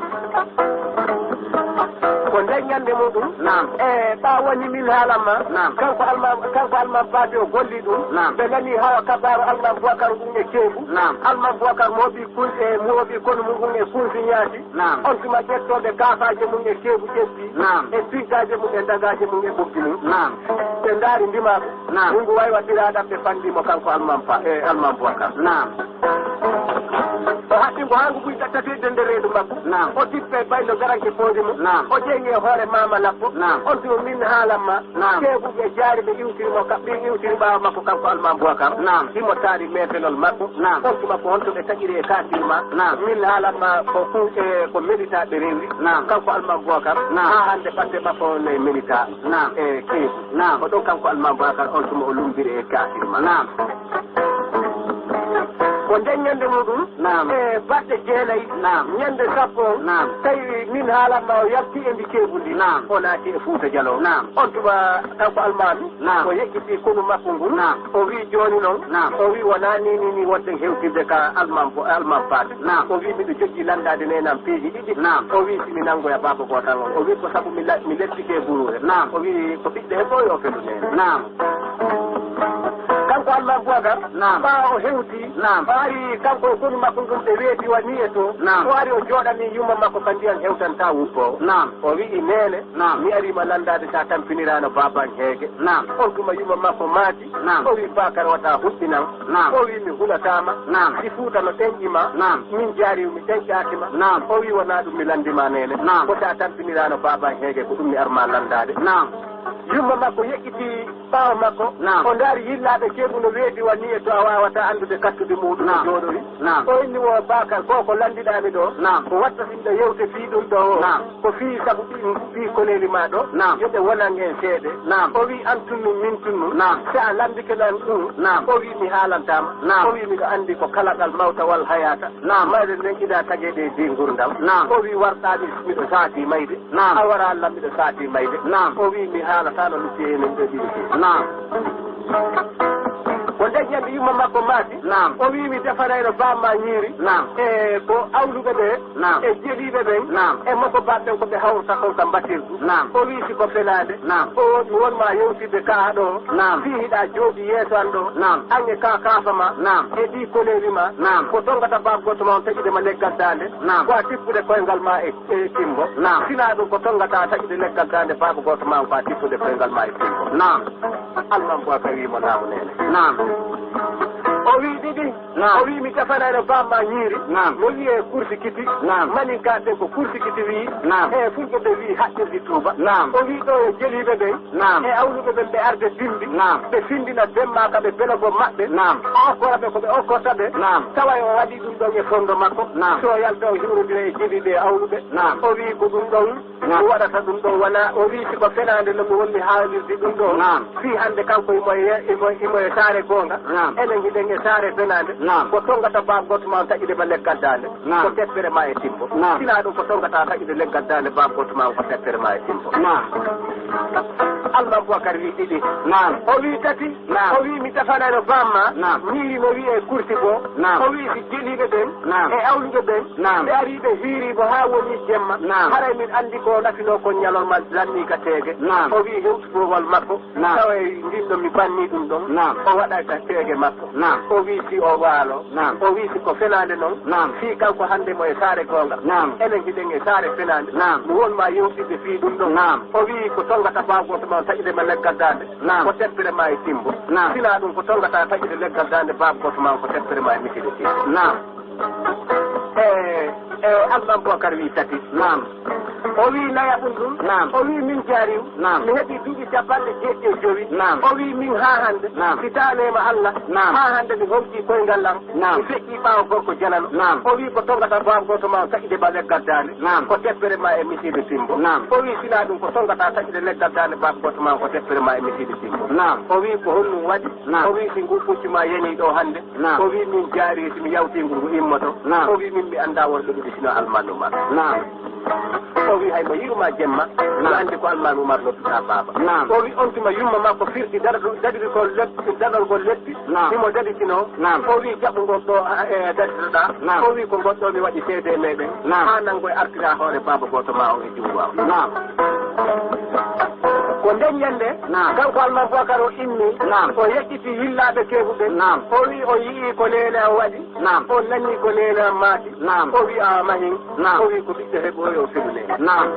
Ko nden ñande muɗum. Naam. E ɓaa woni min haalan ma. Naam. Kanko Almaami, kanko Almaami Paate o golli ɗum. Naam. Ɓe nani hawa kabaaru Almaami Bubakar ngun e ceebu. Naam. Almaami Bubakar mooɓi kun-, e mooɓi konu mum ngun e kunsi ñaati. Naam. On tuma ƴettooɓe kaafaaje mum e ceebu ƴetti. Naam. E piggaaje mum e dagaaje mum e ɓoggi mum. Naam. Ɓe ndaari ndimaagu. Naam. Ngu waywatira ɗam ɓe fanndi mo kanko Almaami Pa-, e Almaami Bubakar. Naam. O haɓɓi Haa ngu ɓuy ɓettateede nder reedu makko. Naam. O tippe baylo garanke poodi mo. Naam. O ƴeeŋi e hoore maama labbo. Naam. On tuma min haalan ma. Naam. Ceebuɓe jaari ɓe iwtiri mo ka, ɓe iwtiri ɓaawo makko kanko Almaami Bubakar. Naam. Himo taari meetelol makko. Naam. On tuma ko honto ɓe taƴiri e kaafir ma. Naam. Min haalan ma ko ku-, e ko melita ɓe rewri. Naam. Kanko Almaami Bubakar. Naam. Haa hannde ɓannde makko ne melita. Naam. E keebu. Naam. Ko ɗon kanko Almaami Bubakar on tuma o lumbiri e kaafir ma. Naam. Ko nden ñande muɗum, naam, e balɗe jeenayi, naam, ñande sappo on, naam, tawi min haalan ma o yalti e ndi ceebu ndi, naam, o naati e Fuuta Jaloo. Naam. On tuma kanko Almaami, naam, o yeƴƴiti konu makko ngun, naam, o wi jooni non, naam, o wi wonaa ni, ni, ni wonten hewtirde ka Almaami bo, Almaami Faati. Naam. O wi miɗo jogii lanndaade neenam piiji ɗiɗi. Naam. O wi si mi nanngoya baaba gootal on. O wi ko sabu mi la-, mi leppike buruure. Naam. O wi ko ɓiɗɗo heɓo yo felu neene. Naam. Kanko Almaami Bubakar, naam, ɓaawo o hewti, naam, o ari kanko e konu makko ngun ɓe weeti wa nii e to. Naam. O ari o jooɗani yumma makko ka ndiyan hewtanta wuppo. Naam. O wi'i, "Neene, naam, mi arii ma lanndaade si a tampiniraano baaba an heege." Naam. On tuma yumma makko maaki, naam, o wi'i, "Bakar wata huɓɓinan." Naam. O wi'i, "Mi hulataa ma." Naam. Si Fuuta no ɗenƴi ma. Naam. Min jaari mi ɗenƴaaki ma. Naam. O wi'i, "Wonaa ɗum mi lanndi ma neene." Naam. Ko si a tampiniraano baaba an heege ko ɗum mi ar ma lanndaade. Naam. Yumma makko yeƴƴiti ɓaawo makko. Naam. O ndaari yillaaɓe ceebu no weeti wa nii e to a waawataa anndude kattude muɗum no, naam, jooɗori. Naam. O inni mo, "Bakar, ko ko lanndiɗaa mi ɗo, naam, ko watta si miɗo yewte fii ɗum ɗo o. Naam. Ko fii sabu ɓii, ɓii koneeli ma ɗo. Naam. Yo ɓe wonan en seede." Naam. O wi'i, "An tunnu, min tunnu. Naam. Si a lanndike lan ɗum." Naam. O wi'i, "Mi haalantaa ma." Naam. O wi'i, "Miɗo anndi ko kalagal mawta wal hayaata." Naam. Mayre nden ina tageede e nder ngurndan. Naam. O wi'i, "Warɗaa mi, miɗo saati mayde." Naam. A wara Alla miɗo saati mayde. Naam. O wi'i, "Mi haalataano lutti e enen ɓe ɗiɗi fof." Naam. Ko nden ñande yumma makko maaki. Naam. O wi'i, "Mi defanayno baaba ma ñiiri." Naam. E ko awluɓe ɓe. Naam. E jeliiɓe ɓen. Naam. E mokobaaɓe ɓen ko ɓe hawrata kon ka mbatirdu. Naam. O wi'i, "Si ko fenaande." Naam. O mi won ma yewtidde ka ɗo. Naam. Fii hiɗa jooɗi yeeso an ɗo. Naam. An e ka kaafa ma. Naam. E ɗii koneeli ma. Naam. Ko tongata baaba gooto ma on taƴude ma leggal daande. Naam. Ko a tippude koyngal ma e e timbo. Naam. Sinaa ɗum ko tongata taƴude leggal daande baaba gooto ma ko a tippude koyngal ma e timbo. Naam. Almaami Bubakar wi'i mo, "Naamu neene." Naam. O wi'i ɗiɗi. Naam. O wi'i, "Mi tefanayno baaba ma ñiiri." Naam. No wi'e kursi kiti. Naam. Maninkaaɓe ko kursi kiti wi'i. Naam. E fulɓe ɓe wi'i haqqirdi tuuba. Naam. O wi'i ɗo e jeliiɓe ɓen. Naam. E awluɓe ɓen ɓe arde bimbi. Naam. Ɓe findina bemma ka ɓe belago maɓɓe. Naam. O okkora ɓe ko ɓe okkorta ɓe. Naam. Tawa o waɗi ɗum ɗon e fondo makko. Naam. So yalta o hiwrodira e jeliiɓe e awluɓe. Naam. O wi'i ko ɗum ɗon, naam, o waɗata ɗum ɗon wona. O wi'i si ko fenaande no mi wonni haalirde ɗum ɗo. Naam. Fii hannde kanko imo e, imo, imo e saare goonga. Naam. Enen hiɗen e saare fenaande. Naam. Ko tongata baaba gooto ma on taƴude ma leggal daande. Naam. Ko teppere ma e timbo. Naam. Sinaa ɗum ko tongata taƴude leggal daande baaba gooto ma on ko teppere ma e timbo. Naam. Almaami Bubakar wi'i ɗiɗi. Naam. O wi'i tati. Naam. O wi'i, "Mi tefanayno baaba ma." Naam. Ñiiri no wi'e kursi bo. Naam. O wi'i, "Si jeliiɓe ɓen, naam, e awluɓe ɓen, naam, ɓe arii ɓe hiirii mo haa woni jemma. Naam. Haray min anndi ko nafinoo kon ñalorma lanni ka teege." Naam. O wi'i hewtugol makko. Naam. Tawa e ndin ɗon mi banni ɗum ɗon. Naam. O waɗa ka teege makko. Naam. O wi'i si o waalo. Naam. O wi'i si ko fenaande non. Naam. Fii kanko hannde mo e saare goonga. Naam. Enen hiɗen e saare fenaande. Naam. Mi won ma yewtidde fii ɗum ɗon. Naam. O wi'i ko tongata baaba gooto ma on taƴude ma leggal daande. Naam. Ko teppere ma e timbo. Naam. Sinaa ɗum ko tongata taƴude leggal daande baaba gooto ma on ko teppere ma e misiide timbo. Naam. E, e Almaami Bubakar wi'i tati. Naam. O wi'i nayaɓun ɗum. Naam. O wi'i min jaariw. Naam. Mi heɓi duuɓi capanɗe jeeɗiɗi e jowi. Naam. O wi'i min haa hannde. Naam. Si taanema Alla. Naam. Haa hannde mi hongtii koyngal am. Naam. Mi feƴƴii ɓaawo gorko janano. Naam. O wi'i ko tongata baaba gooto ma on taƴude ma leggal daande. Naam. Ko teppere ma e misiide timbo. Naam. O wi'i sinaa ɗum ko tongata taƴude leggal daande baaba gooto ma on ko teppere ma e misiide timbo. Naam. O wi'i ko honɗum waɗi? Naam. O wi'i si ngu puccu ma yanii ɗo hannde. Naam. O wi'i min jaari si mi yawtii ngu ngu immoto. Naam. O wi'i min mi anndaa worɓe ɗiɗi sinaa Almaami Umar. Naam. O wi'i hay mo yi'u ma jemma. Naam. Mi anndi ko Almaami Umar nodduɗaa baaba. Naam. O wi'i on tuma yumma makko firti daɗa-, daɗirgol leppi, daɗorgol leppi. Naam. Himo daɗitinoo. Naam. O wi'i jaɓu ngol ɗo, e, daɗitoɗaa. Naam. O wi'i ko ngol ɗo mi waɗi seede meɗen. Naam. Haa nanngoy artira hoore baaba gooto ma on e junngo am. Naam. Ko nden ñande, naam, kanko Almaami Bubakar o inni, naam, o yeƴƴiti yillaaɓe keeɓuɓe. Naam. O wi'i o yi'ii ko neene am waɗi. Naam. O nanii ko neene am maaki. Naam. O wi'i a mahin. Naam. O wi'i ko ɓiɗɗo heɓooyo o felu neene. Naam.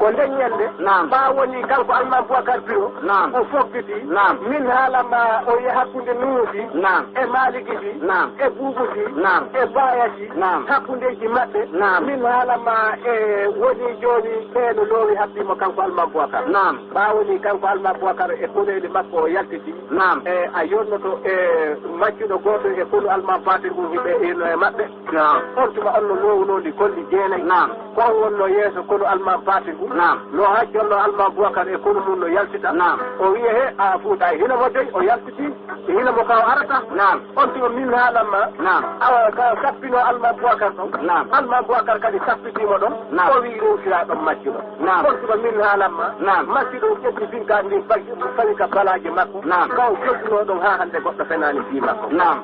Ko nden ñande, naam, ɓaa woni kanko Almaami Bubakar Biro, naam, o foggiti, naam, min haala ma o yehi hakkunde Nuusi, naam, e Maalikisi, naam, e Buubusi, naam, e Baayasi, naam, hakkundeeji maɓɓe, naam, min haala ma e woni jooni ɓee no loowi habbii mo kanko Almaami Bubakar. Naam. Ɓaa woni kanko Almaami Bubakar e koneeli makko o yaltiti. Naam. E a yonnoto e maccuɗo gooto e konu Almaami Paate ngun hiɓe ino e maɓɓe. Naam. On tuma on no loowunoo ndi kolli jeenayi. Naam. Ko on wonnoo yeeso konu Almaami Paate ngun. Naam. No hacconnoo Almaami Bubakar e konu mun no yaltita. Naam. O wi'i, "He, a fuuta, hino mo dey, o yaltiti, hino mo ka o arata." Naam. On tuma min haalan ma. Naam. Awa, ka sappinoo Almaami Bubakar ɗon. Naam. Almaami Bubakar kadi sappitii mo ɗon. Naam. O wi'i, "Rewtiraa ɗon maccuɗo." Naam. On tuma min haalan ma. Naam. Maccuɗo ƴetti finkaari ndin fawi, fawi ka balaaje makko. Naam. Ka o joltunoo ɗon haa hannde goɗɗo fenaani fii makko. Naam.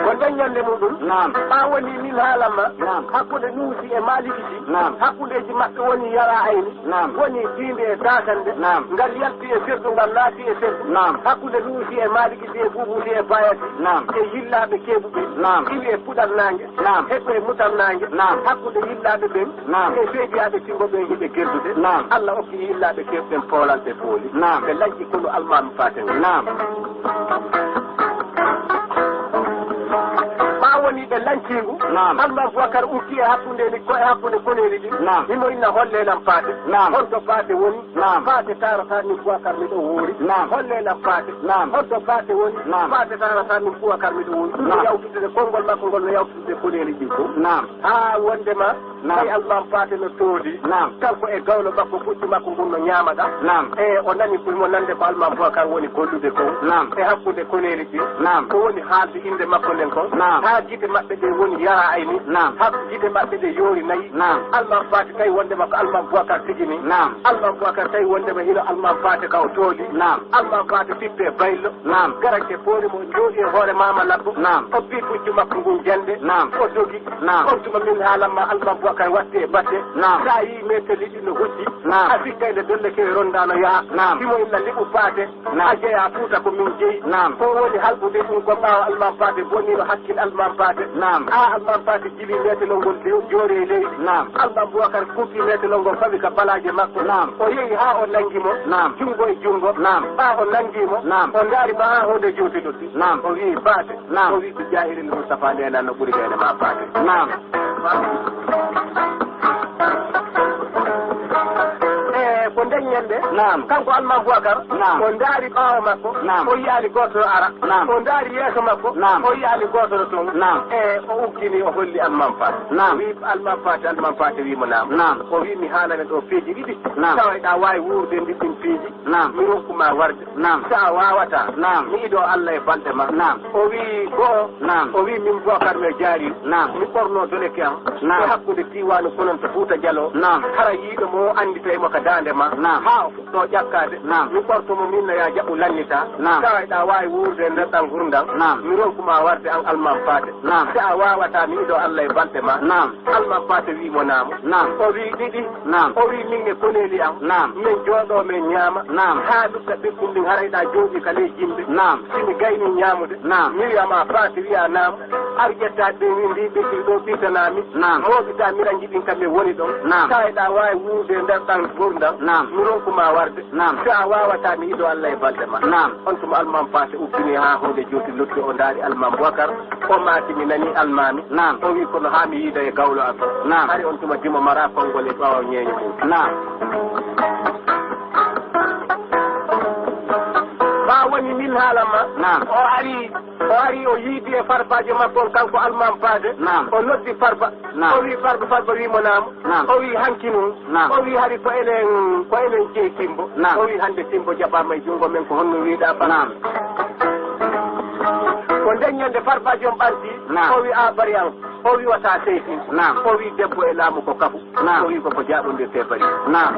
Ko nden ñande muɗum. Naam. Ɓaa woni min haalan ma. Naam. Hakkunde Nuusi e Maalikisi. Naam. Hakkundeeji maɓɓe woni yara ayni. Naam. Woni tiinde e taatande. Naam. Ngal yalti e serdu, ngal naati e serdu. Naam. Hakkunde Nuusi e Maalikisi e Buubusi e Baayasi. Naam. E yillaaɓe keeɓuɓe. Naam. Iwi e puɗal naange. Naam. Heɓo e mutal naange. Naam. Hakkunde yillaaɓe ɓen. Naam. E seediyaaɓe timbo ɓen hiɓe gerdude. Naam. Allah okki yillaaɓe keeɓuɓe ɓen poolal ɓe pooli. Naam. Ɓe lanƴi konu Almaami Paate ngun. Naam. Ɓaa woni ɓe lancingu. Naam. Almaami Bubakar utti e hakkunde ni, ko e hakkunde koneeli ɗin. Naam. Himo inna, "Hollee lan Paate." Naam. Honto Paate woni? Naam. Paate taarata min Bubakar miɗo wuuri. Naam. Hollee lan Paate. Naam. Honto Paate woni? Naam. Paate taarata min Bubakar miɗo wuuri. Ɗum no, naam, yawtude konngol makko ngol, no yawtude koneeli ɗin fof. Naam. Haa wondema, naam, tawi Almaami Paate no toodi. Naam. Kanko e gawlo makko, puccu makko ngun no ñaama ɗam. Naam. E o nani ko himo nande ko Almaami Bubakar woni gollude kon. Naam. E hakkunde koneeli ɗin. Naam. Ko woni haalde innde makko nden kon. Naam. Haa gite maɓɓe ɗe woni yara ayni. Naam. Haa gite maɓɓe ɗe yoori nayi. Naam. Almaami Paate tawi wondema ko Almaami Bubakar tigi ni. Naam. Almaami Bubakar tawi wondema hino Almaami Paate ka o toodi. Naam. Almaami Paate tippe baylo. Naam. Garake poori mo jooɗi e hoore Maama Labbo. Naam. O bii puccu makko ngun jande. Naam. O dogi. Naam. On tuma min haalan ma Almaami Bubakar watti e batte. Naam. Sa yii meteli ɗin no hucci. Naam. A sikkay nde dolle kewe ronda no yaha. Naam. Himo inna liɓu Paate. Naam. A jeyaa Fuuta ko min jeyi. Naam. Ko woni halɓude ɗum ko ɓaawo Almaami Paate bonniiɗo hakkil Almaami Paate. Naam. A Almaami Paate jili metelol ngol de-, joori e leydi. Naam. Almaami Bubakar kuuti metelol ngol fawi ka balaaje makko. Naam. O yehi haa o nangi mo. Naam. Junngo e junngo. Naam. Ɓaa o nangi mo. Naam. O ndaari mo haa hoode jootiɗo. Naam. O wi'i, "Paate." Naam. O wi'i, "Ko jaahiril Mustafaa neenan no ɓuri neene maa Paate." Naam. E ko nden ñande, naam, kanko Almaami Bubakar, naam, o ndaari ɓaawo makko, naam, o yi'aali gooto no ara. Naam. O ndaari yeeso makko, naam, o yi'aali gooto no ton. Naam. E o uggini, o holli Almaami Paate. Naam. O wi'i Almaami Paate, Almaami Paate wi'i mo, "Naam." Naam. O wi'i, "Mi haalane ɗoo peeji ɗiɗi. Naam. Tawa eɗa waawi wuurde ndi ɗin peeji. Naam. Mi rokku ma warde." Naam. So a waawataa, naam, mi idoo Allah e balɗe ma. Naam. O wi'i go'o, naam, o wi'i, "Min Bubakar mi jaari, naam, mi ɓornoo doleke am, naam, e hakkunde diiwaanu Kononto Fuuta Jaloo, naam, hara yiiɗo mo o annditay mo ka daande ma, naam, haa o fuɗɗoo ƴakkaade, naam, mi ɓorto mo min no yaa jaɓu lannitaa, naam, tawa eɗa waawi wuurde e nder ɗan ngurndan, naam, mi ronku ma warde an Almaami Paate. Naam. So a waawataa, mi idoo Allah e balɗe ma." Naam. Almaami Paate wi'i mo, "Naam." Naam. O wi'i, "Ɗiɗi." Naam. O wi'i, "Min e koneeli am. Naam. Min jooɗoo, min ñaama. Naam. Haa ɗuɗɗa ɓikkun ɗin, haray ɗa jooɗii ka ley jimɓe. Naam. Si mi gaynii ñaamude, naam, mi wi'a ma Paate wi'a naam. Ar ƴettaa ɓe wi'i ndi ɓikkii ɗoo ɓitanaa mi. Naam. Mooɓitaa miranji ɗin ka mi woni ɗon. Naam. Taa eɗa waawi wuurde nder ɗan ngurndan. Naam. Mi ronku ma warde. Naam. So a waawataa, mi idoo Allah e balɗe ma." Naam. On tuma Almaami Paate ubbini haa huunde jooti lutti, o ndaari Almaami Bubakar. O maaki, "Mi nanii Almaami." Naam. O wi'i, "Kono haa mi yiida e gawlo am." Naam. Hari on tuma dimo mara konngol e ɓaawo ñeeño mum. Naam. Ɓaa woni min haalan ma. Naam. O ari, o ari, o yiidi e farbaajo makko on, kanko Almaami Paate. Naam. O noddi Farba. Naam. O wi'i, "Farba, Farba," wi'i mo, "Naam." Naam. O wi'i, "Hanki nun." Naam. O wi'i, "Hari ko enen, ko enen jeyi Timbo." Naam. O wi'i, "Hannde Timbo jaɓaama e junngo men, ko honno wi'uɗaa Farba?" Naam. Ko nden ñande farbaajo on ɓanti, naam, o wi'i, "A bari an." O wi'i, "Wata seytin." Naam. O wi'i, "Debbo e laamu ko kafu." Naam. O wi'i, "Ko ko jaaɓondirtee bari." Naam.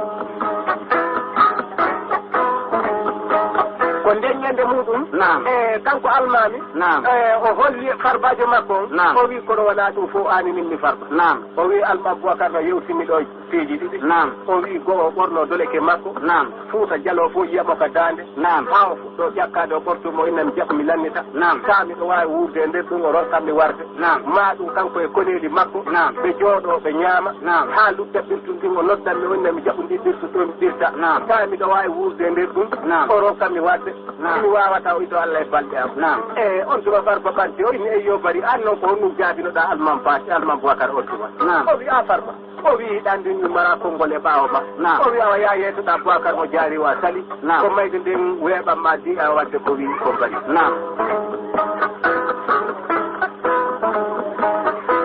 Ko nden ñande muɗum, naam, e kanko Almaami, naam, e o holli farbaajo makko on, naam, o wi'i, "Kono wanaa ɗum fow, aani min mi farba." Naam. O wi'i, "Almaami Bubakar no yewtini ɗo." piiji ɗiɗi. Naam. O wi'i go'o o ɓorno doleke makko. Naam. Fuuta Jaloo fof yi'a mo ka daande. Naam. Haa o fuɗɗo ƴakkaade, o ɓortu mo, inna mi jaɓu mi lannita. Naam. Taa miɗo waawi wuurde e nder ɗum, o rokkan mi warde. Naam. Maa ɗum kanko e koneeli makko. Naam. Ɓe jooɗoo, ɓe ñaama. Naam. Haa ludda ɓirtun ɗin, o noddan mi, o inna mi jaɓu ndi ɓirtun ɗo mi ɓirta. Naam. Taa miɗo waawi wuurde e nder ɗum, naam, o rokkan mi warde. Naam. Mi waawataa, o ito Allah e balɗe am. Naam. E on tuma Farba ɓanti, o inni, "Eyyo bari, aan noon ko honɗum jaabinoɗaa Almaami Paate, Almaami Bubakar on tuma?" Naam. O wi'i, "A Farba." O wi'i, "Ɗan ndin mi mara konngol e ɓaawo ma." Naam. O wi'i, "Awa yaa yeesoɗaa Bubakar mo jaari wa sali." Naam. Ko mayde nden weeɓan ma di a wadde ko wi'i ko bari. Naam.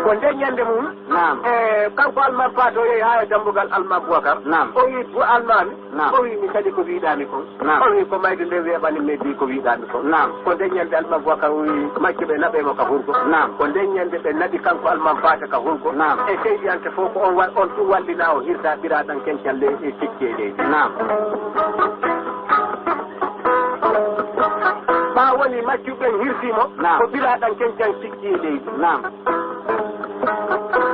Ko nden ñande mum, naam, e kanko Almaami Paate o yehi haa e dambugal Almaami Bubakar. Naam. O wi'i, "Bu Almaami." Naam. O wi'i, "Mi sali ko wiɗaami kon." Naam. O wi'i, "Ko mayde nden weeɓani mi di ko wiɗaami kon." Naam. Ko nden ñande Almaami Bubakar o wi'i maccuɓe naɓe mo ka hurgo. Naam. Ko nden ñande ɓe naɓi kanko Almaami Paate ka hurgo. Naam. E seydiyanke fof ko on wa-, on tun wallina o hirsa ɓiraaɗan kencal le-, e sikki e leydi. Naam. Ɓaa woni maccuɓe ɓen hirsi mo, naam, ko ɓiraaɗan kencal sikki e leydi. Naam.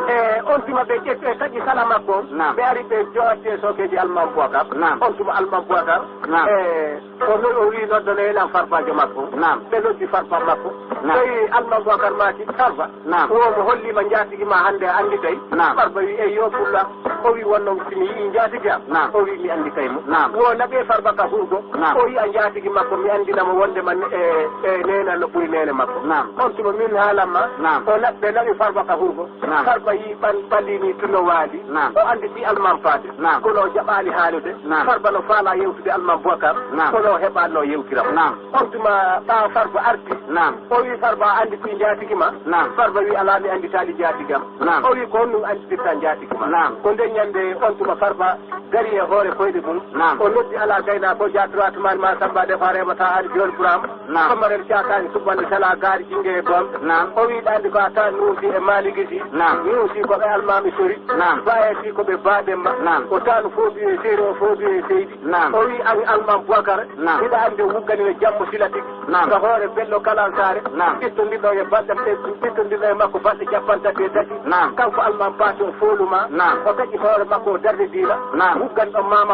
E on tuma ɓe ƴetti e taƴi sala makko on, naam, ɓe ari ɓe jowatte sookeeji Almaami Bubakar. Naam. On tuma Almaami Bubakar, naam, e o no-, o wi'i, "Noddanoyee lan Farbaajo makko." Naam. Ɓe noddi Farba makko. Naam. Tawi Almaami Bubakar maaki, "Farba." Naam. Wo mo holli ma njaatigi ma hannde a annditay. Naam. Farba wi'i, "Eyyo pulla." O wi'i, "Wonno si mi yi'ii njaatigi am." Naam. O wi'i, "Mi annditay mo." Naam. Wo naɓee Farba ka hurgo. Naam. O yi'a njaatigi makko, mi anndina mo wonde man e, e neene no ɓuri neene makko. Naam. On tuma min haalan ma. Naam. O naɓ-, ɓe naɓi Farba ka hurgo. Naam. Farba yi'i ɓan-, ɓalli ni tun no waali. Naam. O annditi Almaami Paate. Naam. Kono o jaɓaali haalude. Naam. Farba no faalaa yewtude Almaami Bubakar. Naam. Kono o heɓaali no yewtira mo. Naam. On tuma ɓaawo Farba arti. Naam. O wi'i, "Farba, a annditi njaatigi ma?" Naam. Farba wi'i, "Alaa, mi annditaali njaatigi am." Naam. O wi'i, "Ko honɗum annditirta njaatigi ma?" Naam. Ko nden ñande on tuma Farba dari e hoore koyɗe mum. Naam. O noddi Alaa Gaynaa ko jaatoro Atumaani ma Samba de Fareema ta ari Jol Buram. Naam. Somarel caakaani subbande tala gaari jinge e boom. Naam. O wi'i ɗaandi ko a taa nuusi e maaligisi. Naam. Nuusi ko ɓe almaami sori. Naam. Baayati ko ɓe baaɗemma. Naam. O taanu foobi e seeri o foobi e seydi. Naam. O wi'i an Almaami Bubakar. Naam. Hiɗa anndi o wuggani no jammo silatik. Naam. Ka hoore bello kalansaare. Naam. Ɓittondirɗo e balɗe, ɓittondirɗo e makko balɗe capanɗe tati e tati. Naam. Kanko Almaami Paate o fooluma. Naam. O taƴi hoore makko o darde diina. Naam. Wuggan ɗon maama